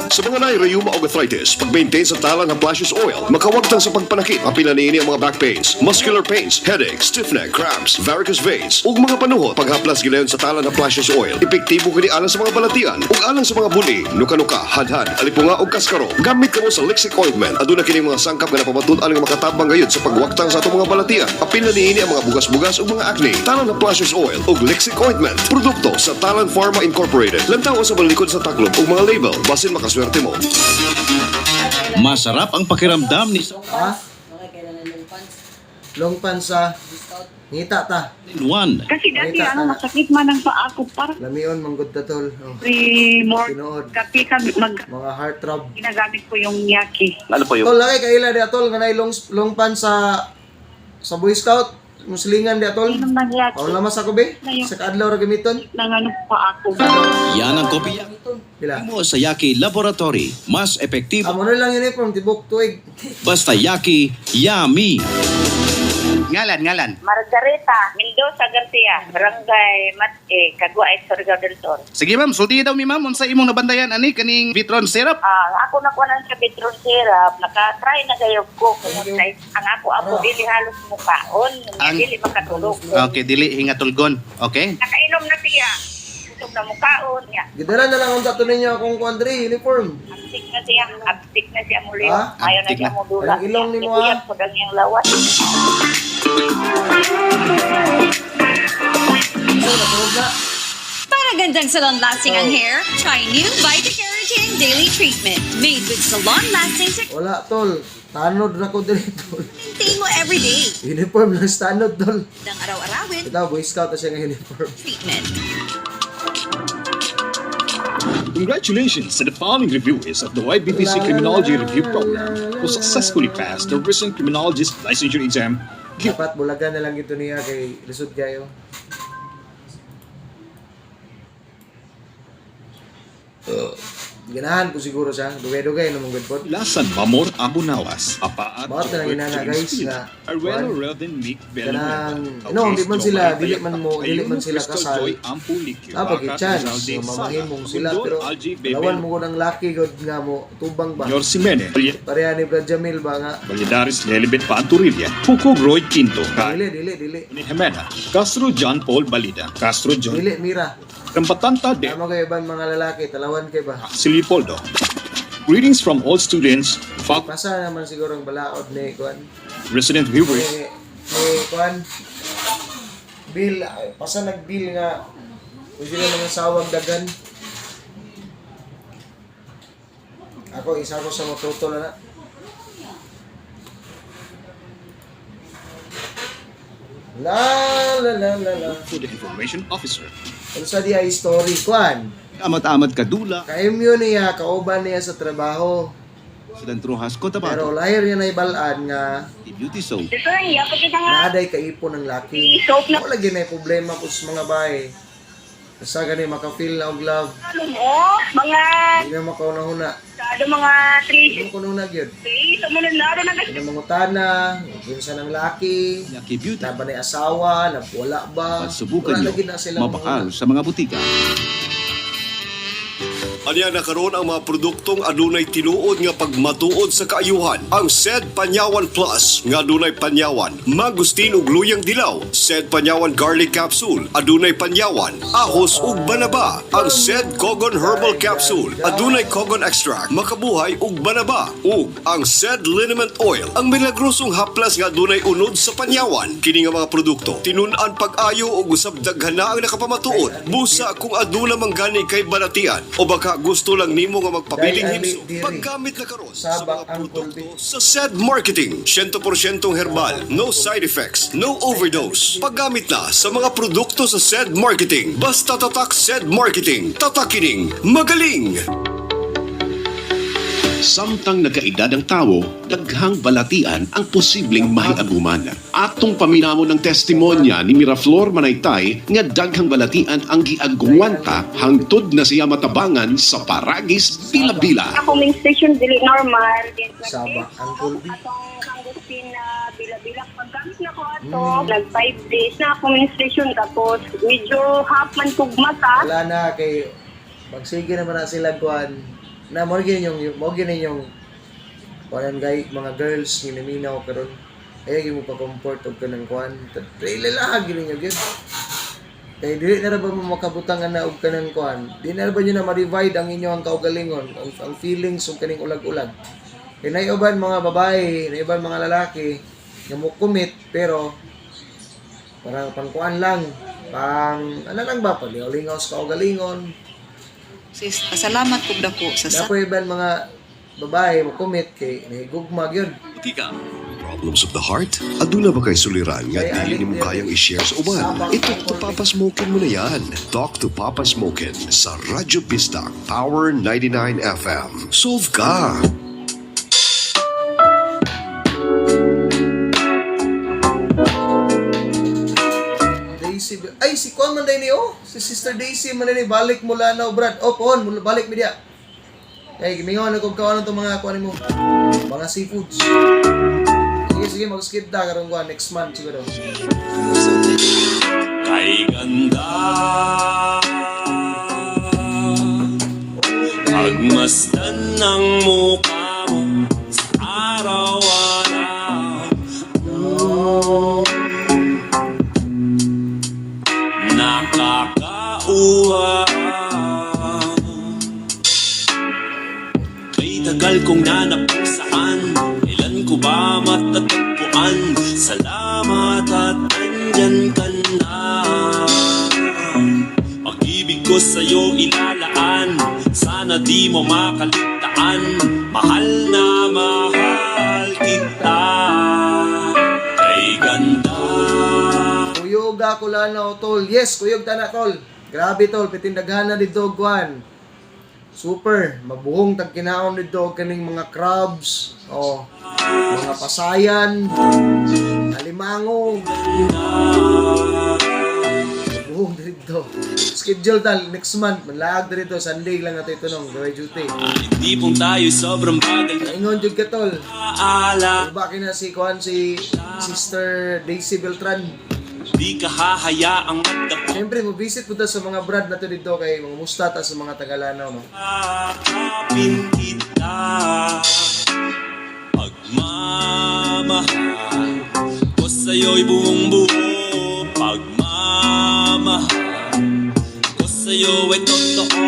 Sa mga naay rayuma o arthritis, pag-maintain sa talang ng Plashes Oil, makawagtang sa pagpanakit, apila niini ang mga back pains, muscular pains, headaches, stiff neck, cramps, varicose veins, ug mga panuhot. Paghaplas gilayon sa talang ng Plashes Oil, epektibo kini alang sa mga balatian ug alang sa mga buli, nuka-nuka, hadhad, alipunga ug kaskaro. Gamit kamo sa Lixic Ointment. Aduna kini mga sangkap nga napamatud-an nga makatabang gayud sa pagwaktang sa atong mga balatian. Apila niini ang mga bugas-bugas ug mga acne. Talan ng Plashes Oil ug Lixic Ointment. Produkto sa Talan Pharma Incorporated. Lantaw sa balikod sa taklob ug mga label. Basin makaswerte mo. Masarap ang pakiramdam ni Ha? Long pants sa ngita ta. Juan. Kasi dati Ngita ano, ta. masakit man ang paa ko. Parang Lamion manggod ta tol. Oh. every more Tinuod. kape kami mag Mga heartthrob. ginagamit ko yung yaki. Ano po Tol, laki kaila di atol nga naay long long pants sa Boy Scout. Muslingan di atol. Inom ng yaki. Aw lamas ako be. Sa kaadlaw ra gamiton. Nang ano pa ako. Yan ang kopya Pila. mo sa Yaki Laboratory. Mas epektibo. Amo na lang uniform tibok tuig. Basta Yaki, yummy. Ngalan, ngalan. Margareta Mendoza Garcia, Barangay Mate, Caguay, Surigao del Sur. Sige ma'am, sulti daw mi ma'am unsa imong nabantayan ani kaning Vitron syrup? Ah, ako nakuha sa Petron syrup, naka-try na gayog ko kung kay ang ako ako dili halos mukaon, Ang- dili makatulog. Okay, dili hingatulgon. Okay? Nakainom na siya. Busog na mukaon niya. Gidala na lang unta to ninyo akong kuan dre uniform. Abtik na siya, abtik na siya muli. Ha? Ayaw na Abtik siya na. mo dula. Ang ilong nimo, ah. Ibuyag ko lang iyang lawas. So, natulog na. Para gandang salon lasting ang hair, try new Vita Keratin Daily Treatment. Made with salon lasting to Wala tol. Tanod ra ko diri tol. maintain mo every day. Uniform lang sa tanod tol. Ng araw-arawin Ito, Boy Scout na siya nga uniform. treatment. Congratulations to the following reviewers of the YBTC Criminology Review Program who successfully passed the recent criminologist licensure exam. Dapat bulagan na lang ito niya kay lisod kayo. Ganahan ko siguro siya. Dugay-dugay no mong good pod. Lasan Mamor Abunawas, Apaat Bakit na lang inana, guys, na Arwelo kuwan? Relvin Mick Villanueva, Kanang no, di man sila, dili man mo, dili man sila kasal. Joy Ampulikyo, Ah, pag chance, nga mamahimong sila pero lawan mo ko ng lucky god nga mo tubang ba. Yor Simene, Pareha ni Brad Jamil ba nga. Valladares Lelibet Panturilla, Puco Roy Quinto, Dili, dili, dili. Jimena, Castro John Paul Balida, Castro John Dili mira. Rambatanta de Tama kayo ban mga lalaki, talawan kay ba. Leopoldo. Greetings from all students, faculty, Pasa naman siguro ang balaod ni kuan. resident viewers, Ni kuan. Bill, ay, pasa nag-bill nga pwede na mga sawag dagan. Ako, isa ko sa matuto na na. La la la la la. to the information officer. Ano sa di ay story kuan? Amat-amat kadula, Kaimyo niya, kauban niya sa trabaho. Sidan Rojas Pero Cotabato, lahir niya na ibalaan nga Beauty Soap. Ito iya pa kita nga. naaday kaipon ng laki. Soap na Wala gyud na problema po sa mga bae. Basta gani maka-feel na og love. ano mo, mga Hindi na makaunahuna. ano mga Hindi 3 mo kununa gyud. days, mo na na na Hindi na mangutana, kinsa ng laki, Yaki Beauty. na ba na asawa, na wala ba. At subukan Wala nyo, lagi na sila mabakal sa mga butika. Anya na karon ang mga produktong adunay tinuod nga pagmatuod sa kaayuhan. Ang Sed Panyawan Plus nga adunay panyawan, mangustin ug luyang dilaw. Sed Panyawan Garlic Capsule adunay panyawan, ahos ug banaba. Ang Sed Kogon Herbal Capsule adunay kogon extract, makabuhay ug banaba. Ug ang Sed Liniment Oil, ang milagrosong haplas nga adunay unod sa panyawan. Kini nga mga produkto tinun-an pag-ayo ug usab daghan na ang nakapamatuod. Busa kung aduna man gani kay balatian o baka gusto lang nimo nga magpabiling Dahil himso. diri. Paggamit na karon sa Sabak mga ang produkto sa Sed Marketing, 100% herbal, no side effects, no overdose. Paggamit na sa mga produkto sa Sed Marketing. Basta tatak Sed Marketing, tatakining magaling. Samtang nagkaedad ang tawo, daghang balatian ang posibleng mahiaguman. Atong paminamon ng testimonya ni Miraflor Manaytay nga daghang balatian ang giagwanta hangtod na siya matabangan sa Paragis Bila-Bila. Ako menstruation dili normal. Then, Sabak ang kulbi. Atong kangustin na bila-bila. Paggamit na ko ato, nag 5 days na ako menstruation tapos medyo half man kog mata. Wala na kay magsige naman na sila kuan na mo gyud yung kuan gay mga girls nga naminaw karon ay gyud mo pa comfort og kanang kuan dili lang gyud ninyo gyud kay dili na ra ba mo makabutangan na og kanang kuan, di na ra ba nyo na ma-revive ang inyong kaugalingon, ang feelings og kaning ulag-ulag. Kay naay uban mga babae, naay uban mga lalaki nga mo commit pero parang pangkuan lang, pang ano lang ba, palingaw-lingaw sa kaugalingon. Sis, pasalamat kog dako sa Dapat iban mga babae mo commit kay nahigugma gyud. Problems of the heart? Aduna ba kay suliran nga Kay dili Alex nimo Dere. kayang i-share sa uban? Sabak I-talk to ang Papa Smokin mo na yan. Talk to Papa Smokin sa Radyo Bisdak Power 99 FM. Solve ka! Daisy, ay si Kuan man day ni oh, si Sister Daisy man day ni balik mula na brad. Oh, pon, mula balik media. Kay gimingon na kog kaon itong mga kuan nimo. Mga seafoods. Sige sige, mag-skip ta karon kuan next month siguro. Kay ganda Pagmasdan ng mukha mo sa araw-araw. Nakakauwa. Kay tagal kong nanap kung saan, kailan ko ba matatagpuan. Salamat at nandyan ka na. Pag-ibig ko sa'yo ilalaan, sana di mo makaligtaan. Mahal na mahal kita. Kay ganda. Kuyog ako lanaw tol. Yes, kuyog tana tol. Grabe tol, pitindaghan na dito kuan. Super, mabuhong tag kinaon dito og kaning mga crabs, oh, mga pasayan, alimango. Mabuhong dito. Schedule tal next month, manlaag dito Sunday lang nato ito nung gaway duty. Hindi pong tayo'y sobrang bagal na Ingon jud ka tol. Aala. Ba kina si kuan si Sister Daisy Beltran. Di ka hahayaang magdapa. Siyempre, mo visit po ta sa mga brad nato dito kay mga musta ta sa mga Tagalanaw, no? Yakapin kita. Pagmamahal ko sa'yo'y buong buo. Pagmamahal ko sa'yo ay totoo.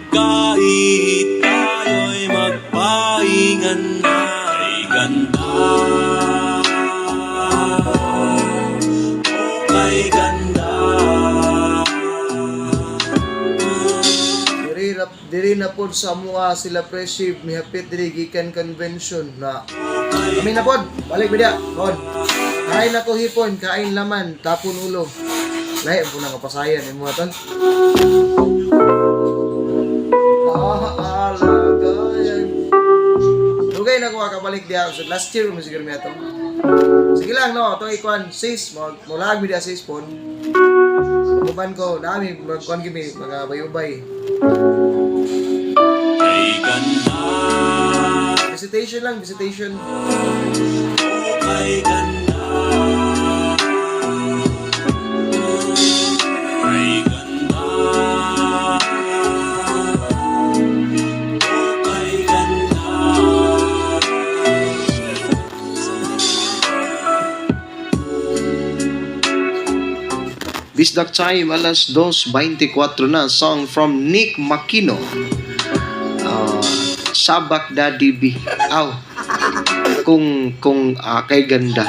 Kahit tayo'y magpahinga na. Kay ganda. Oh, kay ganda. Diri na pod sa mua sila Preshib mihapit diri gikan convention na. Kami na pod, balik bida. Pod. Kain ako hipon, kain laman, tapon ulo. Lahi po na kapasayan imo tol. Ah, alagayan. Dugay na ko kabalik diha. So last year mo siguro mi ato. Sige lang no, to ikuan sis, mo lag mi diha sis pon. Uban ko, nami magkuan kimi mga bayubay. Kay ganda. Visitation lang, visitation. Oh, kay ganda. Bisdak time, alas 2:24 na. Song from Nick Makino. Sabak Daddy B. Aw. Kung kay ganda.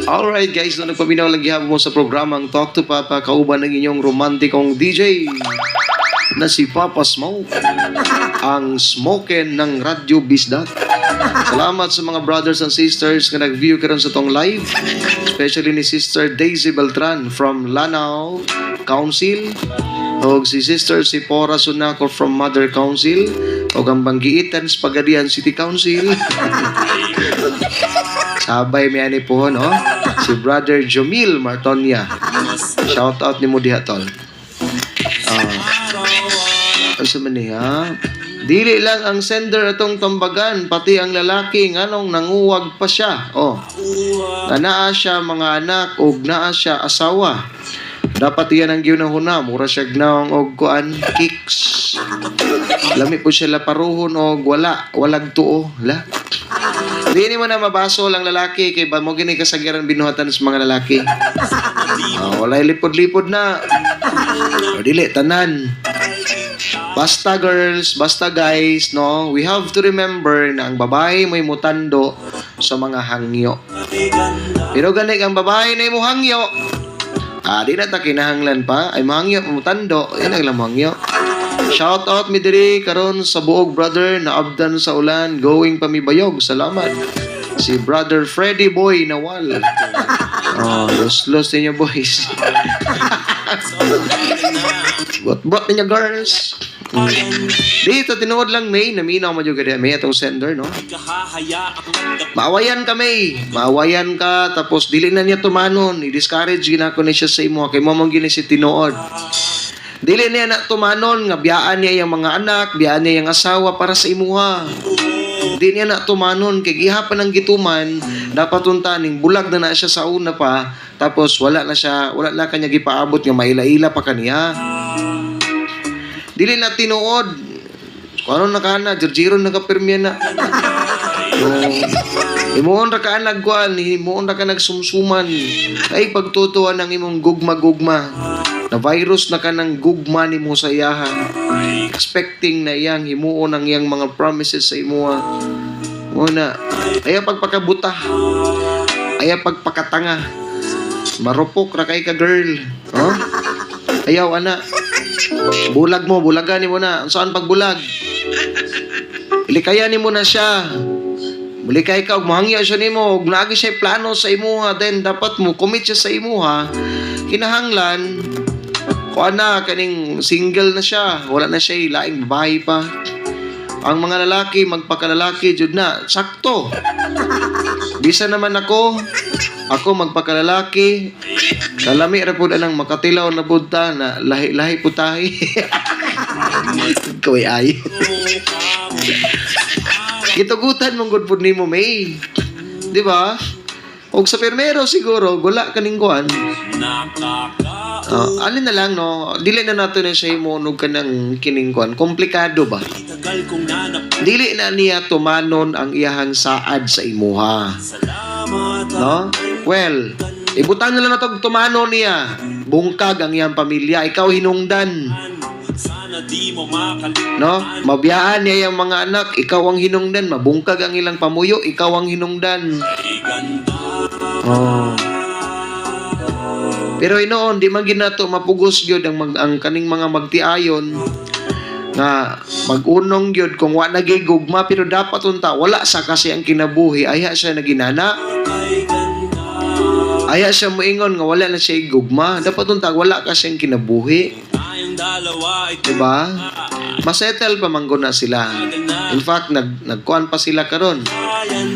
Alright guys, no, nagpaminaw lang gihapon mo sa programang Talk to Papa, kauban ng inyong romantikong DJ na si Papa Smoke, ang smoken ng Radyo Bisdak. Salamat sa mga brothers and sisters nga nag-view karon sa tong live, especially ni Sister Daisy Beltran from Lanao Council, og si Sister Sipora Sunako from Mother Council, og ang Banggiitan sa Pagadian City Council. Sabay may ani po, no? Si Brother Jomil Martonia. Shout out ni mo diha, tol. Ano man niya? Dili lang ang sender atong tambagan, pati ang lalaki, nganong nanguwag pa siya. Oh. Na naa siya mga anak ug naa siya asawa. Dapat iyan ang giunahuna, mura siya gnaong og kuan kicks. Lami po siya laparuhon og wala, walag tuo, la. Dili mo na mabaso lang lalaki kay ba mo gini kasagiran binuhatan sa mga lalaki. Oh, walay lipod-lipod na. O, dili tanan. Basta girls, basta guys, no? We have to remember na ang babae may mutando sa mga hangyo. Pero gani ang babae na mo hangyo, di na ta kinahanglan pa. Ay mahangyo, mutando. Yan ang lang hangyo. Shout out mi diri karon sa buog, brother, na abdan sa ulan going pa mi bayog. Salamat. Si Brother Freddy Boy Nawal. Oh, los-los ninyo, boys. Bot-bot ninyo, girls. Dito, tinuod lang, May. Naminaw mo juga di, May, atong sender, no? Maawayan ka, May. Maawayan ka, tapos dili na niya tumanon. I-discourage ginako ni siya sa imo. Kay mo mong gini si tinuod. Dili niya na tumanon, nga biyaan niya yung mga anak, biyaan niya yung asawa para sa imuha. Di niya na tumanon, kay gihapan ang gituman, dapat unta ning bulag na na siya sa una pa, tapos wala na siya, wala na kanya gipaabot nga maila-ila pa kaniya. Dili na tinuod. Kung ano na ka na, Jerjiron na kapirmiya na. So, imuon ra ka nagkuan, himuon ra ka nagsumsuman. Ay pagtutuan ang imong gugma-gugma. Na virus na ka ng gugma nimo sa iyaha. Expecting na iyang himuon ang iyang mga promises sa imuha. Muna, ayaw pagpakabuta. Ayaw pagpakatanga. Marupok ra kay ka, girl. Huh? Ayaw ana. Bulag mo, bulagan nimo na. Saan pagbulag? Ilikayan nimo na siya. Mulikay ka, ug mohangyo siya nimo, ug naagi siya plano sa imuha, then dapat mo commit siya sa imuha. Kinahanglan, kuan na, kaning single na siya, wala na siya laing babae pa. Ang mga lalaki, magpakalalaki, jud na, sakto. Bisa naman ako, ako magpakalalaki, kalami ra pud anang makatilaw na pud ta, na lahi-lahi pud tahi. Kaway ay. Gitugutan mong good pud nimo, May. Di ba? Og sa permero siguro, gula kaning kuan. Alin na lang, no, dili na nato na siya himuon og kanang kining kuan. Komplikado ba? Dili na niya tumanon ang iyahang saad sa imuha. No? Well, ibutan na lang nato tumanon niya. Bungkag ang iyang pamilya, ikaw hinungdan. No? Mabiyaan niya yung mga anak, ikaw ang hinungdan. Mabungkag ang ilang pamuyo, ikaw ang hinungdan. Oh. Pero inoon, di man ginato mapugos gyud ang kaning mga magtiayon nga mag-unong gyud kung wa na gugma, pero dapat unta wala sa kasi ang kinabuhi, ayha siya naginana. Ayha siya moingon nga wala na siya gugma, dapat unta wala kasi ang kinabuhi. Diba? Masettle pa man na sila. In fact, nagkuan pa sila karon.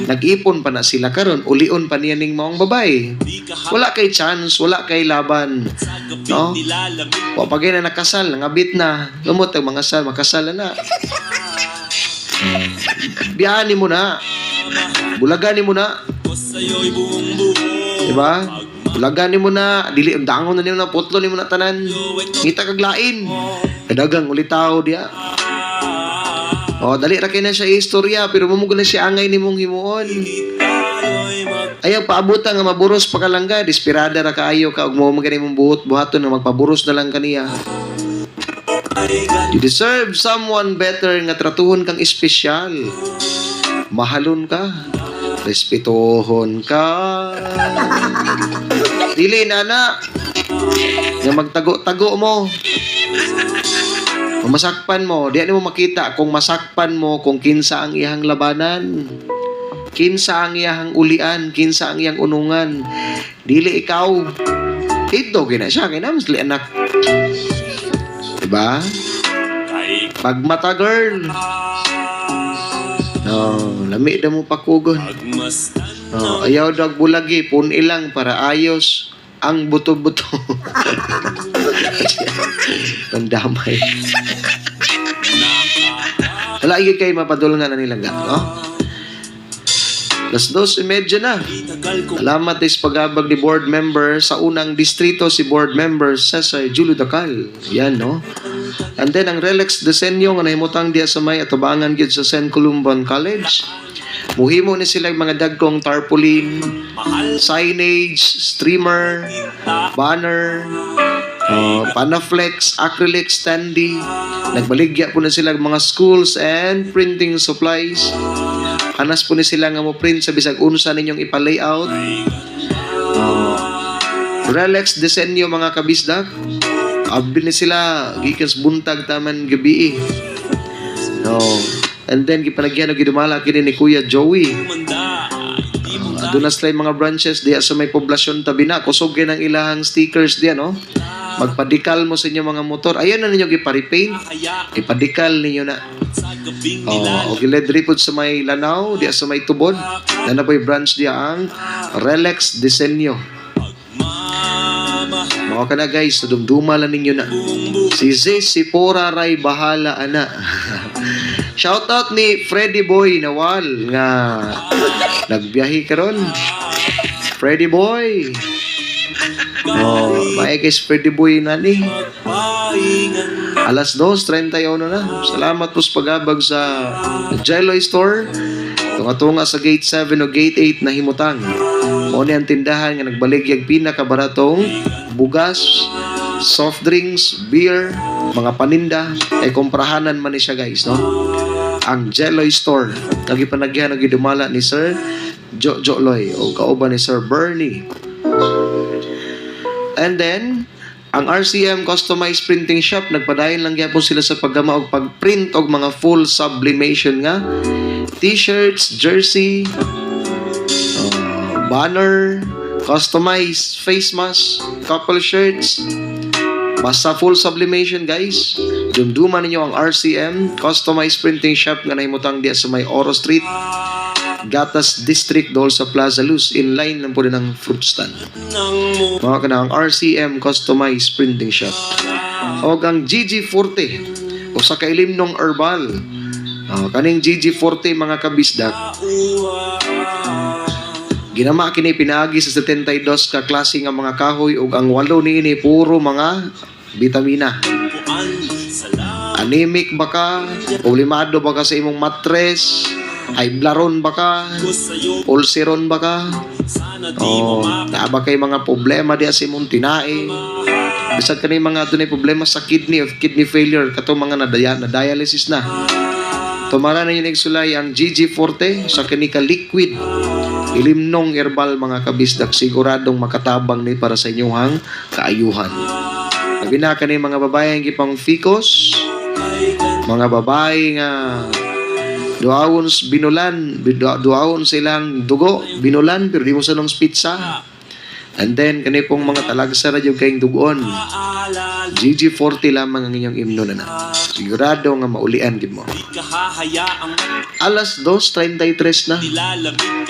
Nag-ipon pa na sila karon. Ulion pa niya ning maong babae. Wala kay chance, wala kay laban. No? Wa pa na nakasal, nangabit na. Lumot ang mga sal, makasal na. Biyaan mo na. Bulagan mo na. Diba? Bulagan mo na, dili dangon na nimo na, putlo nimo na tanan. Ngita kag lain. Kadagang ulitaw diya. Oh, dali ra kay na siya istorya pero mo na siya angay nimong himuon. Ayaw paabutan nga maburos pa ka langga, desperada ra kaayo ka ug mo magani mong buhot buhaton nga magpaburos na lang kaniya. You deserve someone better nga tratuhon kang espesyal. Mahalon ka. Respetuhon ka. Dili na na. Nga magtago-tago mo. Kung masakpan mo, di mo makita kung masakpan mo kung kinsa ang iyang labanan. Kinsa ang iyang ulian, kinsa ang iyang unungan. Dili ikaw. Ito gina siya kay naman sila anak. Diba? Pagmata, girl. No, lami da mo pakugon. No, ayaw dag bulagi, pun ilang para ayos ang buto-buto. Pandamay. Wala igid kay mapadulngan na nilang no? 2:30 na. Salamat is pagabag ni board member sa unang distrito, si board member Cesar Julio Dacal. Yan, no? And then, ang Relax Disenyo nga nahimutang diya sa may atubangan gyud sa St. Columban College. Muhimo ni sila mga dagkong tarpaulin, signage, streamer, banner, panaflex, acrylic, standee. Nagbaligya po na sila mga schools and printing supplies. Hanas po ni sila nga mo print sa bisag unsa ninyong ipa-layout. Relax Disenyo, mga kabisdak. Abdi ni sila gikan sa buntag taman gabi. No. And then gipanagyan og gidumala kini ni Kuya Joey. Aduna sila mga branches diya sa may poblasyon tabi na. Kusog kay ng ilahang stickers diya, no? Magpadikal mo sa inyong mga motor. Ayaw na ninyo gipa-repaint. Ipadikal ninyo na. Oh, o gilid pod sa may Lanao, diya sa may Tubod. Na po'y branch diya ang Relax Disenyo. Mga ka na guys, nadumduma lang ninyo na. Si Zis, si Pora Ray bahala ana. Shout out ni Freddy Boy Nawal nga nagbiyahe karon. Freddy Boy. Oh, may guys Freddy Boy na ni. 2:31 na. Salamat po sa pagabag sa Jello Store. Tunga-tunga sa Gate 7 o Gate 8 na himutang. Mo ni ang tindahan nga nagbaligyag pinakabaratong bugas, soft drinks, beer, mga paninda, ay komprahanan man ni siya guys, no? Ang Jelloy Store. Nagipanagyan og gidumala ni Sir Jojo Loy o kauban ni Sir Bernie. And then, ang RCM Customized Printing Shop, nagpadayon lang gyapon sila sa paggama og pagprint og mga full sublimation nga t-shirts, jersey, banner, customized face mask, couple shirts. Basta full sublimation guys. Dumduman ninyo ang RCM Customized Printing Shop nga nahimutang diya sa may Oro Street, Gatas District, dol sa Plaza Luz. Inline lang po din ang fruit stand. Mga ka na ang RCM Customized Printing Shop. O ang GG40 o sa kailimnong herbal. Kaning GG40 mga kabisdak, ginama kini pinaagi sa 72 ka klase nga mga kahoy ug ang 8 niini puro mga bitamina. Anemic ba ka? Problemado ba ka sa imong matres? High bloodron ba ka? Ulceron ba ka? Oh, naa ba kay mga problema diya sa imong tinae? Bisag kani mga dunay problema sa kidney of kidney failure katong mga na dialysis na. Tumara na yun sulay ang GG40 sa kini ka liquid ilimnong herbal mga kabisdak, siguradong makatabang ni para sa inyong kaayuhan. Labi na kani mga babae ang gipang ficus, mga babae nga duawon binulan, duawon silang dugo, binulan pero di mo sa nung pizza. And then kani pong mga talagsa ra jud kayong dugon. GG40 lamang ang inyong imno na na. Sigurado nga maulian gid mo. 2:33 na.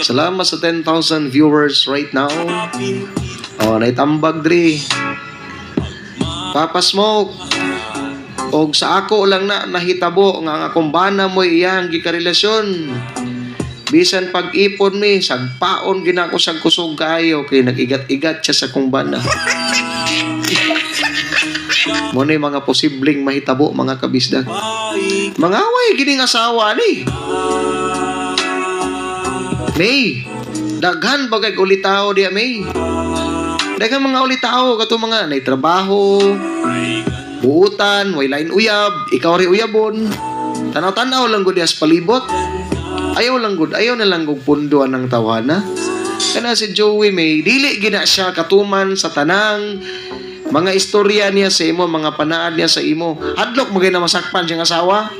Salamat sa 10,000 viewers right now. Oh, naitambag diri. Papa Smoke. Og sa ako lang na nahitabo nga ang akong bana mo iyang gikarelasyon. Bisan pag-ipon mi, sagpaon ginako sa kusog kaayo kay nag-igat-igat siya sa akong bana. Mo na yung mga posibleng mahitabo mga kabisdak. Mangaway gining asawa ni. May. Daghan ba kay ulitawo diya, May? Daghan mga ulitawo kato mga nay trabaho, buutan, way lain uyab, ikaw ri uyabon. Tanaw-tanaw lang gud diya sa palibot. Ayaw lang gud, ayaw na lang gud punduan ng tawhana. Kana si Joey, May, dili gina siya katuman sa tanang mga istorya niya sa imo, mga panaad niya sa imo. Hadlok mo na masakpan siyang asawa.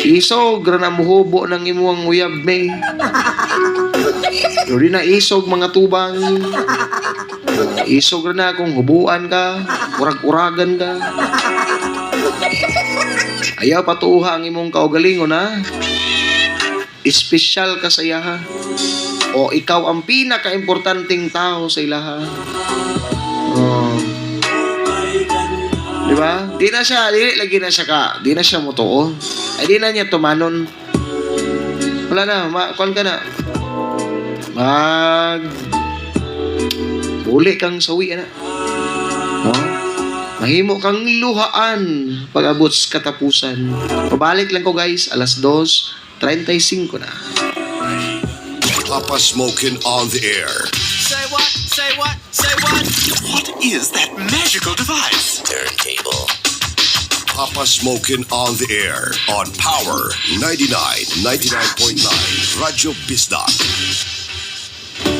Isog ra na muhubo ng imuang uyab, May. Pero di na isog mga tubang. Isog ra na kung hubuan ka, urag-uragan ka. Ayaw patuha ang imong kaugalingon, ha. Espesyal ka sa iyaha. O ikaw ang pinaka-importanting tao sa ilaha. Oh. Di ba? Di na siya, di lagi na siya ka, di na siya motuo. Ay di na niya tumanon. Wala na, kuwan ka na. Mag Uli kang sawi na. No? Mahimo kang luhaan pag-abot sa katapusan. Pabalik lang ko guys, alas 2:35 na. Papa Smokin on the air. Say what? Say what? Say what? What is that magical device? Turntable. Papa Smokin on the air on Power 99, 99.9 Radyo Bisdak.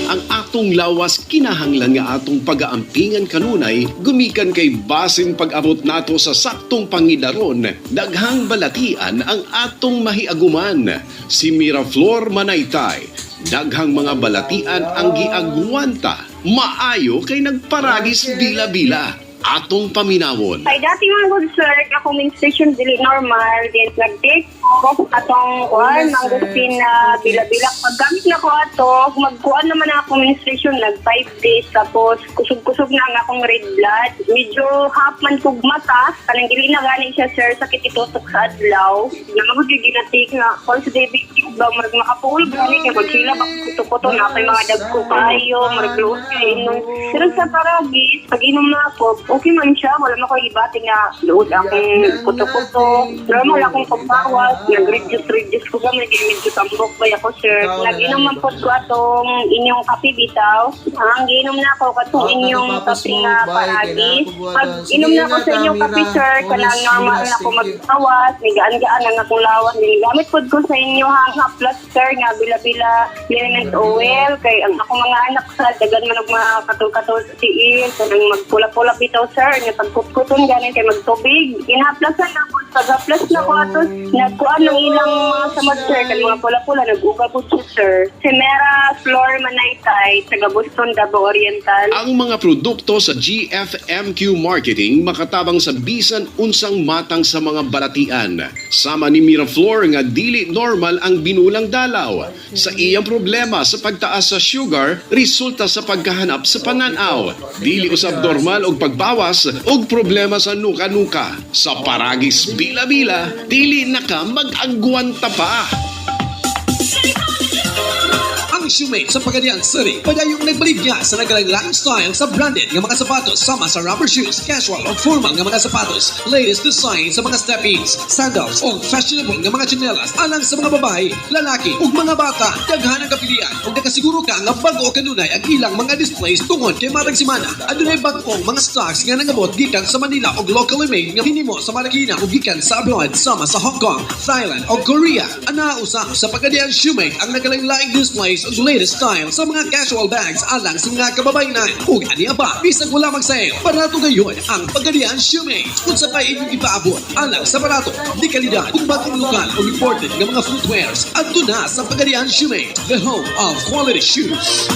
Ang atong lawas kinahanglan nga atong pagaampingan kanunay gumikan kay basin pag-abot nato sa saktong pangidaron, daghang balatian ang atong mahiaguman. Si Miraflor Manaytay, daghang mga balatian ang giagwanta, maayo kay nagparagis bila-bila. Atong paminawon. Ay, dati mga good sir, ako menstruation dili normal, then nag-take ko atong kuan, mangustin na bila-bila. Paggamit na ko ato, magkuan naman ako menstruation, nag 5 days, tapos kusog-kusog na ang akong red blood. Medyo half man kog mata, kanang dili na gani siya sir, sakit itutok sa adlaw. Namagod yung ginatik nga, call sa diabetes ba, murag makapuol gani, kay magsila ba kuto-kuto na ako'y mga dagko kayo, murag luot kayo inom. Pero sa paragis, pag inom na ako, okay man siya, wala mo ko ibati nga luod akong kuto-kuto. Normal akong pagbawas, nag-reduce-reduce ko gamay, di medyo tambok ba ako sir. Nag-inom man po ko atong inyong kape bitaw. Ang giinom na ako katong inyong kape nga paragis. Pag inom na ako sa inyong kape sir, kanang normal na ako magbawas, may gaan-gaan ang akong lawas. Ginigamit po ko sa inyo hang plus sir nga bila-bila liniment oil kay ang akong mga anak sa dagan man og mga katul-katul sa tiil, kanang magpula-pula bitaw sir, nga pagkutkuton ganin kay magtubig. Ginaplasan na ako, pag-haplas na ko atos, nagkuan ng ilang mga samad sir, kanang mga pula-pula, nag-uga po siya sir. Si Mera Flor Manaytay, taga Buston, Davao Oriental. Ang mga produkto sa GFMQ Marketing makatabang sa bisan unsang matang sa mga balatian. Sama ni Miraflor nga dili normal ang binulang dalaw. Sa iyang problema sa pagtaas sa sugar, resulta sa pagkahanap sa pananaw. Dili usab normal og pagbawas og problema sa nuka-nuka. Sa paragis bila-bila, dili na ka mag-agwanta pa. Ang Shoemate sa Pagadian City, padayong nagbaligya sa nagkalaglaing style sa branded nga mga sapatos sama sa rubber shoes, casual o formal nga mga sapatos, latest design sa mga step-ins, sandals o fashionable nga mga tsinelas alang sa mga babae, lalaki ug mga bata. Daghan ang kapilian ug nakasiguro ka nga bag-o kanunay ang ilang mga displays tungod kay matag semana. Adunay bag-ong mga stocks nga nangabot gikan sa Manila ug locally made nga hinimo sa Marikina ug gikan sa abroad sama sa Hong Kong, Thailand o Korea. Ana usab sa Pagadian Shoemate ang nagkalaing displays ug latest style sa mga casual bags alang sa mga kababayenan. Ug aniya pa, bisag wala mag-sale, barato gayon ang Pagadian Shoemate. Unsa pa inyong ipaabot alang sa barato, di kalidad ug bagong lokal o imported nga mga footwears, adto na sa Pagadian Shoemate, the home of quality shoes.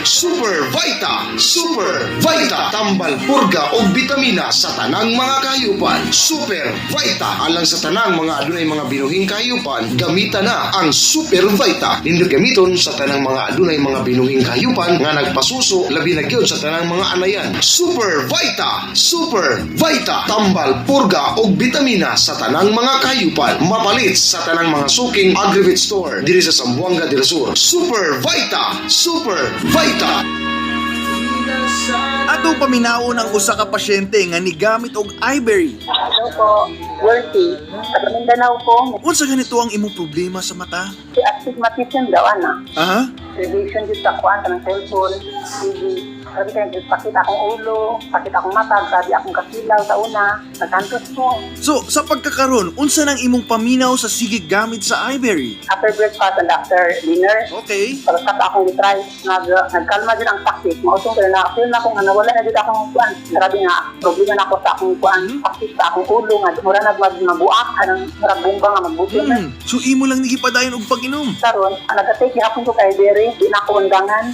Super Vita, Super Vita, tambal purga og bitamina sa tanang mga kahayupan. Super Vita, alang sa tanang mga adunay mga binuhing kahayupan, gamita na ang Super Vita. Nindot gamiton sa tanang mga adunay mga binuhing kahayupan nga nagpasuso, labi na gyud sa tanang mga anayan. Super Vita, Super Vita, tambal purga og bitamina sa tanang mga kahayupan. Mapalit sa tanang mga suking Agrivit Store diri sa Zamboanga del Sur. Super Vita, Super Vita. Atong paminawon ang usa ka pasyente nga nigamit og iBerry. Hello po, Worthy. Taga Mindanao ko. Unsa ganito ang imong problema sa mata? Si astigmatism daw, ana. Aha? Revision dito sa kuan ng cellphone, TV. Sabi kayo, sakit akong ulo, sakit akong mata, grabe akong kasilaw sa una. Nagkantos ko. So, sa pagkakaron, unsa nang imong paminaw sa sige gamit sa iBerry? After breakfast and after dinner. Okay. Pagkat akong gitry, nagkalma din ang sakit. Mautong ko na feel na akong nawala na dito akong kuan. Grabe nga, problema na ako sa akong kuan. Sakit sa akong ulo nga mura na mabuak, anong murag bomba nga magbuto na. So imo lang nigipadayon og pag-inom. Karon, ang nagatake gihapon ko kay Berry, di na ako undangan.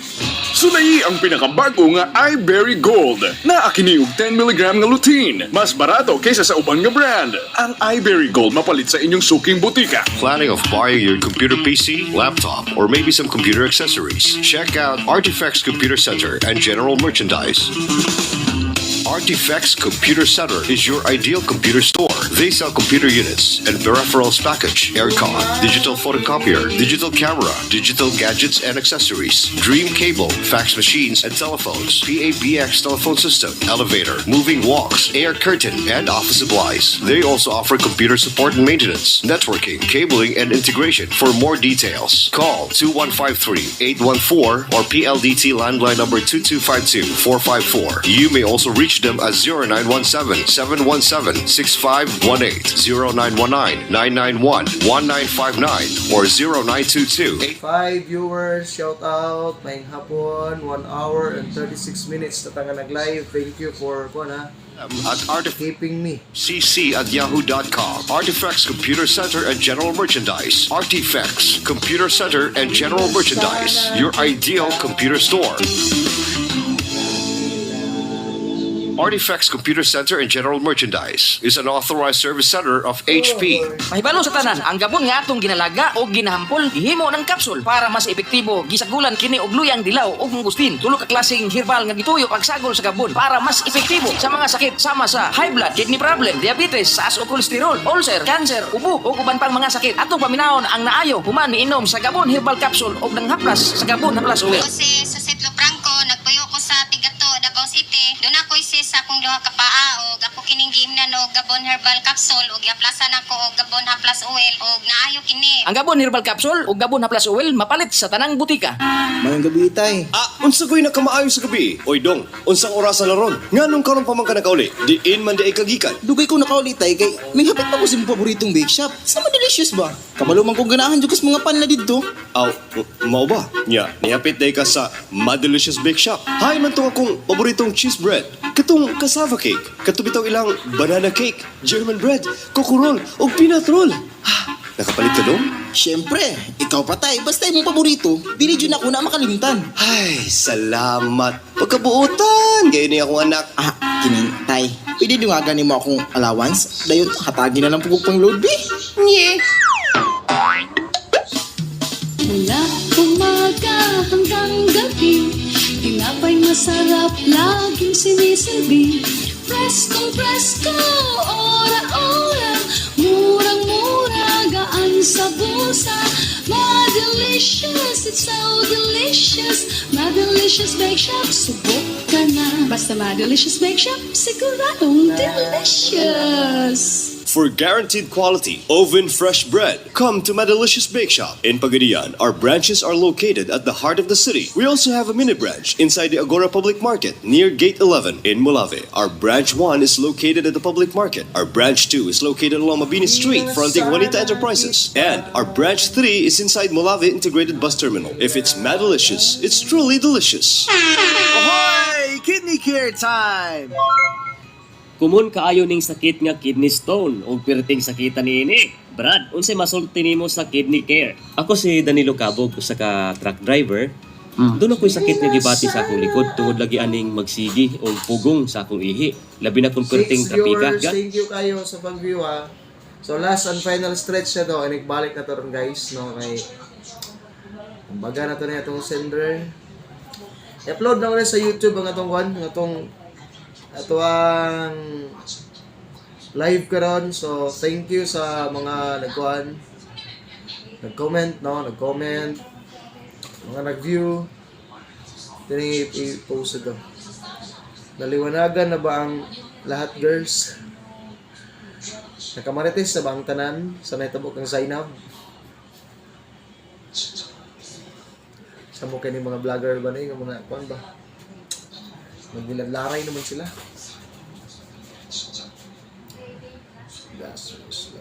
Sulayi ang pinakabago nga iBerry Gold. Naa kini og 10 mg nga lutein. Mas barato kaysa sa uban nga brand. Ang iBerry Gold mapalit sa inyong suking botika. Planning of buying your computer PC, laptop, or maybe some computer accessories? Check out Artifacts Computer Center and General Merchandise. Artifacts Computer Center is your ideal computer store. They sell computer units and peripherals package, aircon, digital photocopier, digital camera, digital gadgets and accessories, dream cable, fax machines and telephones, PABX telephone system, elevator, moving walks, air curtain, and office supplies. They also offer computer support and maintenance, networking, cabling, and integration. For more details, call 2153-814 or PLDT landline number 2252-454. You may also reach them at 0917-717-6518, 0919-991-1959, or 0922 Five viewers, shout out. Maayong hapon, 1 hour and 36 minutes na tanga nag-live. Thank you for kuan ha. At Artif keeping me. cc@yahoo.com. Artifacts Computer Center and General Merchandise. Artifacts Computer Center and General Merchandise. Your ideal computer store. Artifacts Computer Center and General Merchandise is an authorized service center of HP. Mahibalo sa tanan, ang gabon nga atong ginalaga o ginahampol, gihimo ng kapsul para mas epektibo. Gisagulan kini og luyang dilaw ug mangustin. Tulo ka klaseng herbal nga gituyo pagsagol sa gabon para mas epektibo sa mga sakit sama sa high blood, kidney problem, diabetes, taas og kolesterol, ulcer, cancer, ubo ug uban pang mga sakit. Atong paminawon ang naayo human miinom sa Gabon Herbal Capsule ug nanghaplas sa Gabon Haplas Oil. Ko si Suset Franco, nagpuyo ko sa Tigato, Davao City. Doon ako sis sa akong duha ka paa og ako kining giimnan og Gabon Herbal Capsule og gihaplasan ako og Gabon Haplas Oil og naayo kini. Ang Gabon Herbal Capsule ug Gabon Haplas Oil mapalit sa tanang butika. Maayong gabi, tay. Ah, unsa ko'y nakamaayo sa gabi? Oy dong, unsang orasan na ron? Nganong karon pa man ka nakauli? Diin man di ay kagikan. Dugay ko nakauli, tay, kay may hapit pa ko sa imong paboritong bake shop. Sa Delicious ba? Kabalo man kong ganahan jud kas mga pan na didto. Aw, mao ba? Nya, nihapit day ka sa Madelicious Bake Shop. Hay man tong akong paboritong cheese bread. Katong cassava cake, kato bitaw ilang banana cake, German bread, coco roll, ug peanut roll. Ah, nakapalit ka dong? Siyempre, ikaw pa tay, basta imong paborito, dili jud ako na makalimtan. Ay, salamat. Pagkabuotan, gayon ni akong anak. Ah, kining tay. Pwede dungagan nimo akong allowance? Dayon hatagi na lang pug pang load bi. Nye. Mula umaga hanggang gabi, tinapay masarap laging sinisilbi. Preskong presko, ora-ora, murang-mura, gaan sa bulsa. Ma-delicious, it's so delicious. Ma-delicious Bake Shop, subok ka na. Basta Ma-delicious Bake Shop, siguradong delicious. For guaranteed quality, oven fresh bread, come to Madelicious Bake Shop in Pagadian. Our branches are located at the heart of the city. We also have a mini branch inside the Agora Public Market near Gate 11 in Molave. Our branch 1 is located at the public market. Our branch 2 is located along Mabini Street, fronting Juanita Enterprises. And our branch 3 is inside Molave Integrated Bus Terminal. If it's Madelicious, it's truly delicious. Ahoy! Kidney care time! Kumun kaayo ning sakit nga kidney stone ug perting sakitan niini. Brad, unsay masulti nimo sa kidney care? Ako si Danilo Cabog, usa ka truck driver. Doon ako'y sakit nga gibati sa akong likod tungod lagi aning magsigi o pugong sa akong ihi. Labi na kung perting Six trapika. viewers, thank you kayo sa pag-view ha. So last and final stretch na to, ay nagbalik na to ron guys, no, kay kumbaga na to na itong sender. I-upload na ko na sa YouTube ang atong one, ang atong ang live karon. So thank you sa mga nagkuan, nag-comment, no, nag-comment, mga nag-view. Ito na i-post ito. Naliwanagan na ba ang lahat, girls? Nakamarites na ba ang tanan sa nahitabo kang Zainab? Sa mo kini mga vlogger ba na yung mga kuan ba? Magniladlaray naman sila. Lazarus.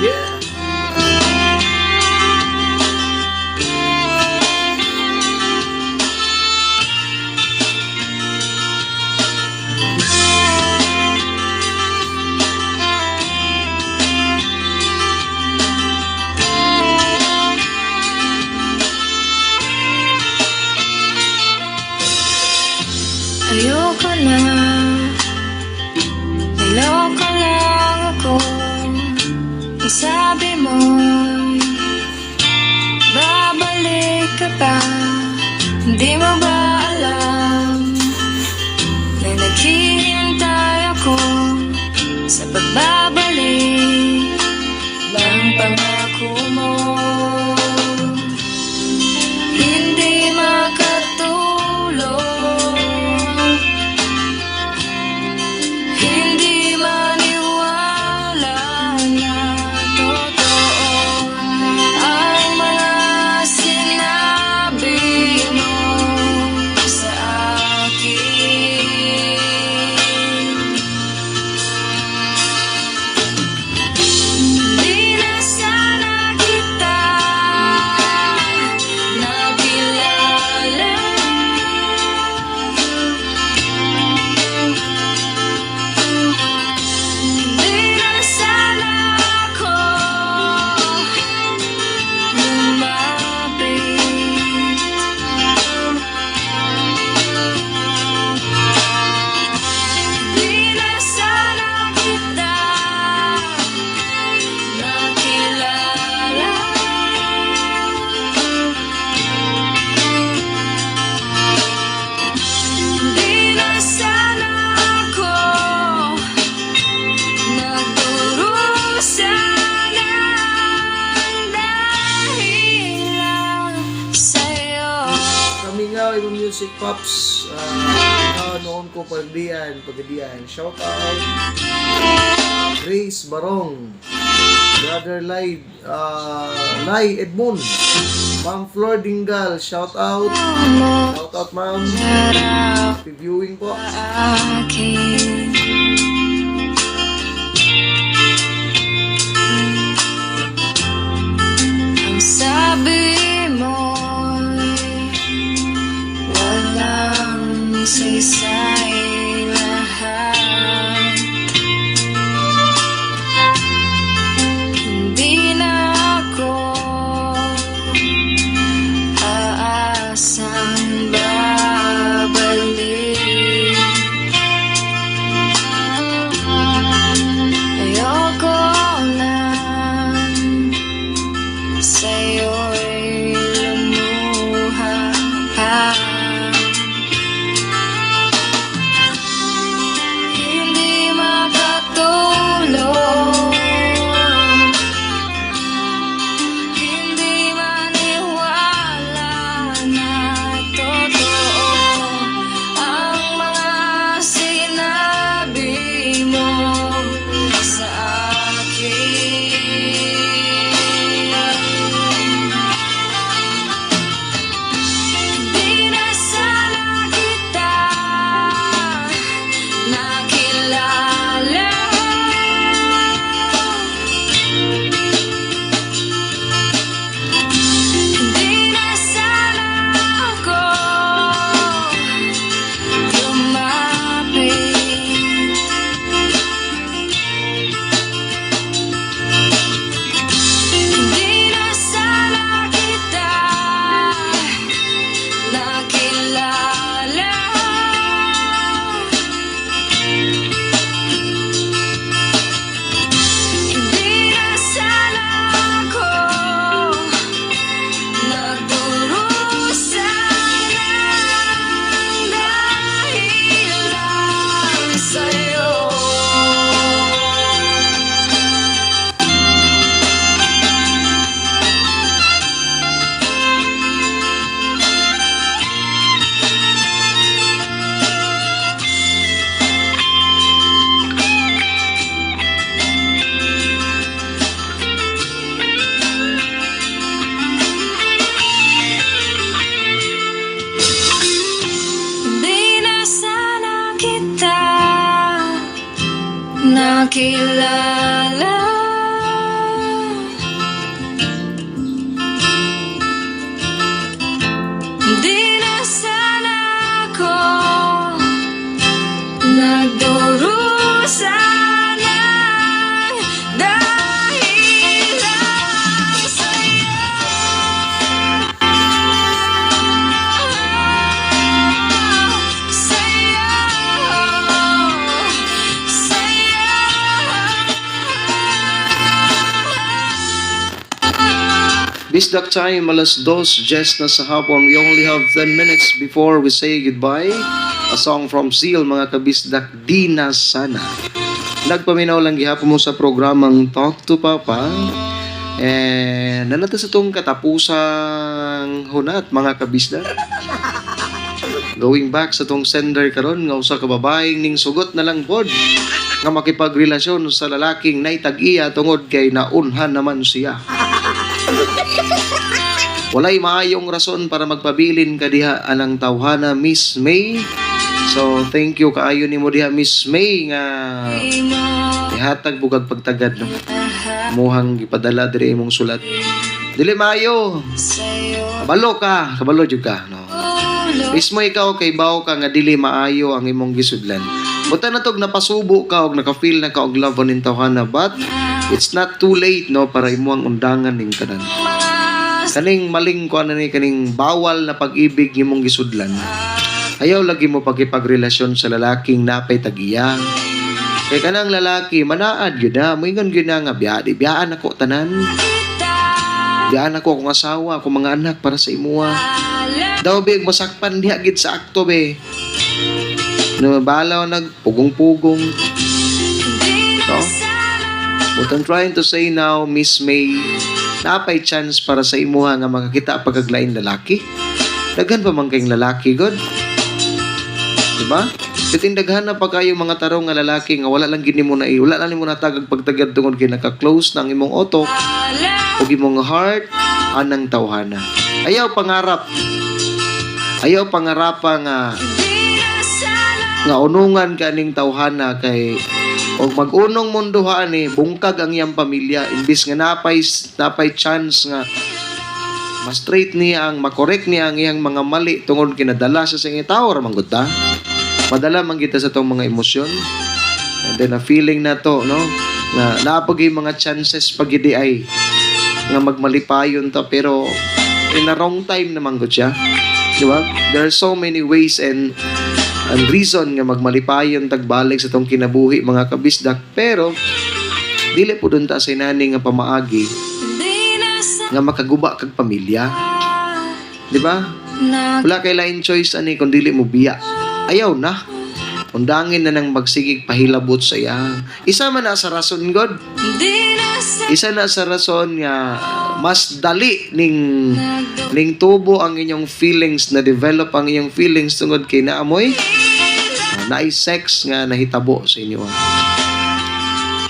Yeah! Ayoko na. Niloko lang ako. Ang sabi mo, babalik ka pa. Hindi mo ba alam na naghihintay ako sa pagbabalik ng pangako mo? Hindi makatulog, hindi maniwala na totoo ang mga sinabi mo sa akin. Di na sana kita nakilala. Di na sana ako lumapit. Di na sana kita nakilala. Di na sana ako nagdurusa ng dahil lang sa'yo. Kamingaw, ibang music pops. Noon ko pagdian, pagdian. Shout out Grace Barong, Brother Lai, Lai Edmund, Ma'am Flor Dingal, shout out. Shout out, ma'am. Happy viewing po. Akin. Ang sabi mo'y walang saysay lahat. Hindi na ako aasang babalik. Bisdak time, 2:10 na sa hapon. We only have 10 minutes before we say goodbye. A song from Zeal, mga kabisdak, "Di Na Sana." Nagpaminaw lang gihapon mo sa programang Talk to Papa. And naa na ta sa atong katapusang hunat, mga kabisdak. Going back sa atong sender karon nga usa ka babaeng ning sugot na lang pod nga makipagrelasyon sa lalaking nay tag-iya tungod kay naunhan naman siya. Walay maayong rason para magpabilin ka diha anang tawhana, Miss May. So, thank you kaayo nimo diha, Miss May, nga ihatag bugag pagtagad, no. Muhang gipadala diri imong sulat. Dili maayo. Kabalo ka, kabalo jud ka, no. Mismo ikaw kay bawo ka nga dili maayo ang imong gisudlan. Buta na tog napasubo ka og naka-feel na ka og love aning tawhana, but it's not too late, no, para imo ang undangan ning tanan. Kaning maling kuan ni, kaning bawal na pag-ibig imong gisudlan. Ayaw lagi mo pagkipagrelasyon sa lalaking napay tagiya. Kay kanang lalaki manaad gyud na, moingon gyud na nga biya, di biyaan ako tanan. Biyaan ako akong asawa, akong mga anak para sa imuha. Daw be masakpan diha gid sa akto be. No, balaw nagpugong-pugong. No? What I'm trying to say now, Miss May, napay chance para sa imuha nga makakita pagkaglain lalaki. Daghan pa man kayong lalaki, god. Diba? Bitin daghan na pa kayo mga tarong nga lalaki nga wala lang gini mo na wala lang nimo natagag pagtagad tungod kay naka-close na ang imong utok ug imong heart anang tawhana. Ayaw pangarap. Ayaw pangarapa nga nga unungan kaning tawhana kay og mag-unong mundo ani bungkag ang iyang pamilya imbis nga napay chance nga mas straight niya ang makorek niya ang iyang mga mali tungod kinadala siya sa iyang tao ra man gud ta. Madala man kita sa tong mga emosyon and then a feeling na to, no, na naapagay mga chances pag ay nga magmalipayon ta, pero in a wrong time naman gud siya, di ba? There are so many ways and reason nga magmalipayon tagbalik sa tong kinabuhi, mga kabisdak, pero dili po dun ta sa inani nga pamaagi nga makaguba kag pamilya, di ba? Wala kay lain choice ani kung dili mo biya. Ayaw na, undangin na nang magsigig pahilabot sa iya. Isa man na sa rason god, isa na sa rason nga mas dali ning tubo ang inyong feelings, na develop ang inyong feelings tungod kay naamoy naay sex nga nahitabo sa inyo.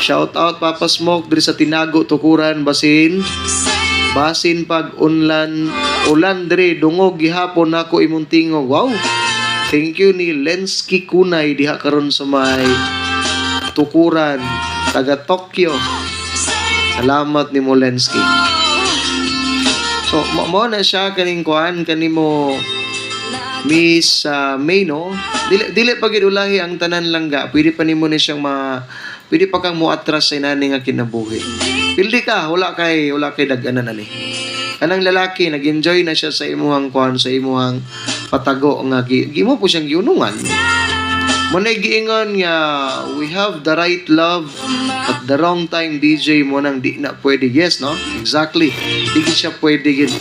Shout out, Papa Smoke, diri sa Tinago, Tukuran, basin basin pag unlan ulan diri, dungog gihapon nako imong tingog. Wow, thank you ni Lensky Kunay diha karon sa may Tukuran, taga Tokyo. Salamat nimo, Lensky. So mo na siya kaning kuan kanimo, Miss May, no. Dili dili pa gid ulahi ang tanan lang ga. Pwede pa nimo ni siyang ma pwede pa kang moatras sa inani nga kinabuhi. Pildi ka, wala kay dag-anan ani. Kanang lalaki nag-enjoy na siya sa imuhang kuan, sa imuhang patago nga gimo po siyang giunungan. Mo na giingon nga we have the right love at the wrong time, DJ mo nang di na pwede. Yes, no? Exactly. Di gid siya pwede gid.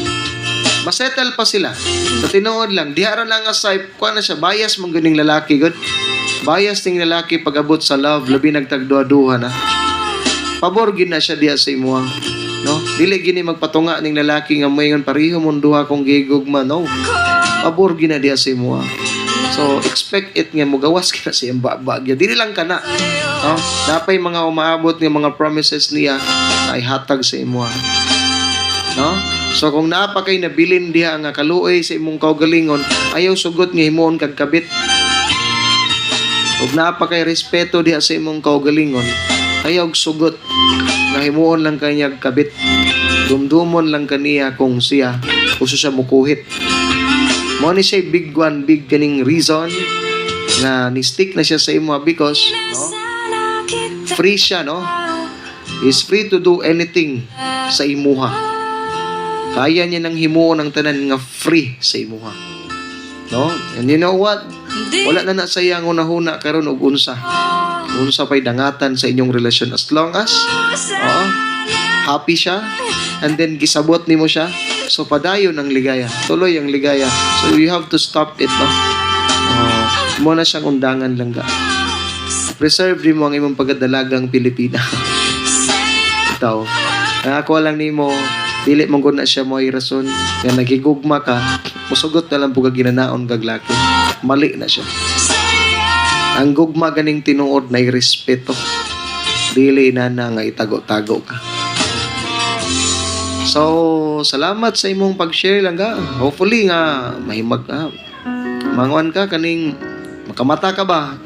Masettle pa sila. Sa tinuod lang, diha ra lang aside, kuan na siya, bias man ganing lalaki, good. Bias ning lalaki pag-abot sa love, labi nagtagduha-duha na. Pabor gid na siya diha sa imuha. No? Dili gini magpatunga ning lalaki nga moingon pareho mong duha kong gigugma, no. Pabor gid na diha sa imuha. So, expect it nga mugawas ka na sa iyang baba. Dili lang ka na. No? Napay mga umaabot nga mga promises niya na ihatag sa imuha. No? So kung naa pa kay nabilin diha nga kaluoy sa imong kaugalingon, ayaw sugot nga himuon kag kabit. Ug naa pa kay respeto diha sa imong kaugalingon, ayaw sugot nga himuon lang kanya kabit. Dumdumon lang kaniya kung siya uso siya mukuhit. Mo ni siya big one, big kaning reason nga ni stick na siya sa imo because, no, free siya, no? Is free to do anything sa imuha. Kaya niya nang himuon ang tanan nga free sa imuha. No? And you know what? Wala na na sa iyang hunahuna karon og unsa. Unsa pay dangatan sa inyong relasyon as long as, oo, happy siya, And then gisabot nimo siya. So padayon ang ligaya. Tuloy ang ligaya. So you have to stop it, no? Mo na siyang undangan lang ga. Preserve nimo ang imong pagkadalagang Pilipina. Itaw. Ang ako lang nimo, dili mo gud na siya mo ay rason nga nagigugma ka, musugot na lang po kag ginanaon kag laki. Mali na siya. Ang gugma ganing tinuod na respeto. Dili na na nga itago-tago ka. So, salamat sa imong pag-share lang ga. Hopefully nga mahimag ka. Manguan ka kaning makamata ka ba?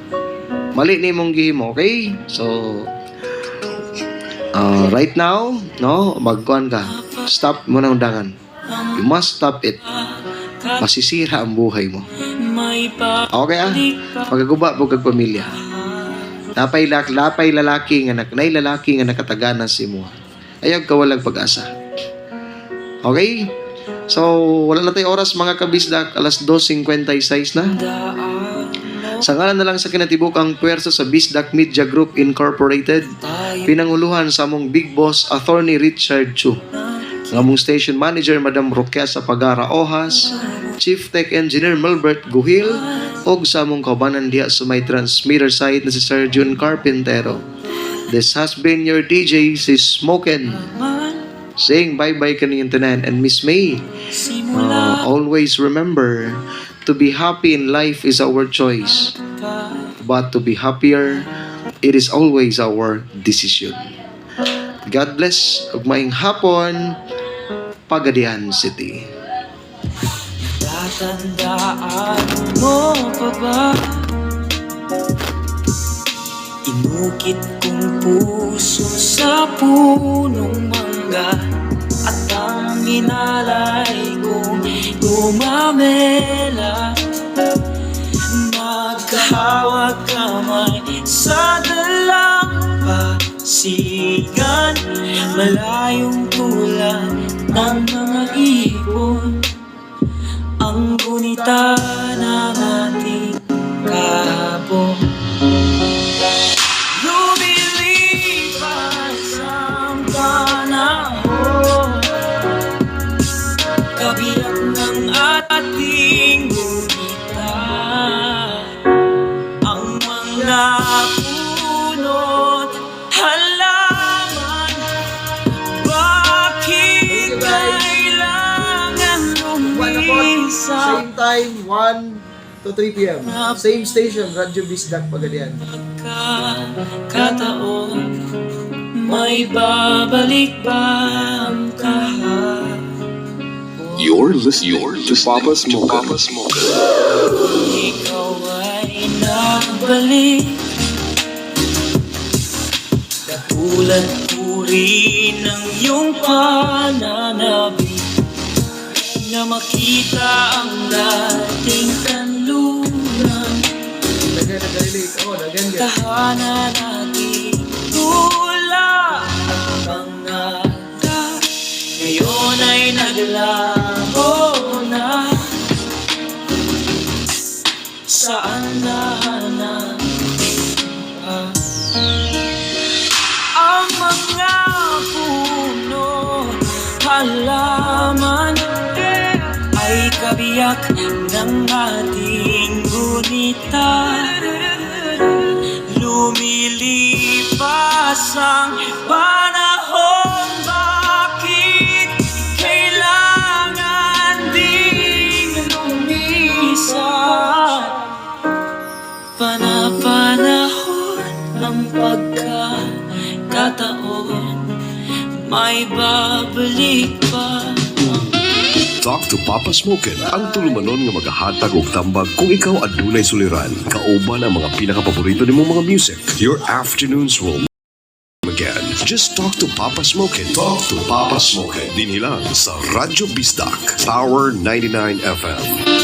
Mali ni imong gihimo, okay? So, right now, no, magkuan ka. Stop mo na undangan. You must stop it. Masisira ang buhay mo. Okay ah? Pagaguba po kag pamilya. Lapay lalaki nga nak nay lalaki nga nakatagana sa imo. Ayaw ka walang pag-asa. Okay? So, wala na tayo oras, mga kabisdak, alas 2:56 na. Sa ngalan na lang sa kinatibukang puwersa sa Bisdak Media Group Incorporated, pinanguluhan sa among Big Boss Attorney Richard Chu, ang among Station Manager Madam Roquesa Pagara Ojas, Chief Tech Engineer Melbert Guhil, ug sa among kaubanan diha sa may transmitter site na si Sir June Carpintero. This has been your DJ, si Smoken, saying bye-bye kaninyong tanan. And Miss May, always remember, to be happy in life is our choice. But to be happier, it is always our decision. God bless ug maayong hapon, Pagadian City. Tatandaan mo pa ba? Inukit kong puso sa punong mangga at ang inalay kong gumamela. Magkahawak kamay sa dalampasigan, malayong tulad ng mga ibon ang gunita ng ating kahapon. Lumilipas ang panahon, kabiyak ng ating gunita. Ang mga puno't halaman, bakit kailangan lumisan? Same time, 1 to 3 p.m. Same station, Radyo Bisdak Pagadian. Kataon, may babalik ba ang kahapon? You're listening to Papa Smoker. Papa Smoker. Ikaw ay nagbalik, katulad puri ng iyong pananabik, na makita ang dating kanluran. Dagan, nag-relate. Oh, dagan yan. Tahanan natin tula mga ngayon ay naglaho na. Saan nahanapin pa ang mga puno, halaman ay kabiyak ng ating gunita. Lumilipas ang panahon, bakit kailangan ding lumisan? Panapanahon ang pagkakataon, may babalik pa. Talk to Papa Smokin, ang tulumanon nga magahatag og tambag kung ikaw adunay suliran. Kauban ang mga pinakapaborito nimong mga music. Your afternoons will again. Just talk to Papa Smokin. Talk to Papa Smokin. Dinhi lang sa Radyo Bisdak, Power 99 FM.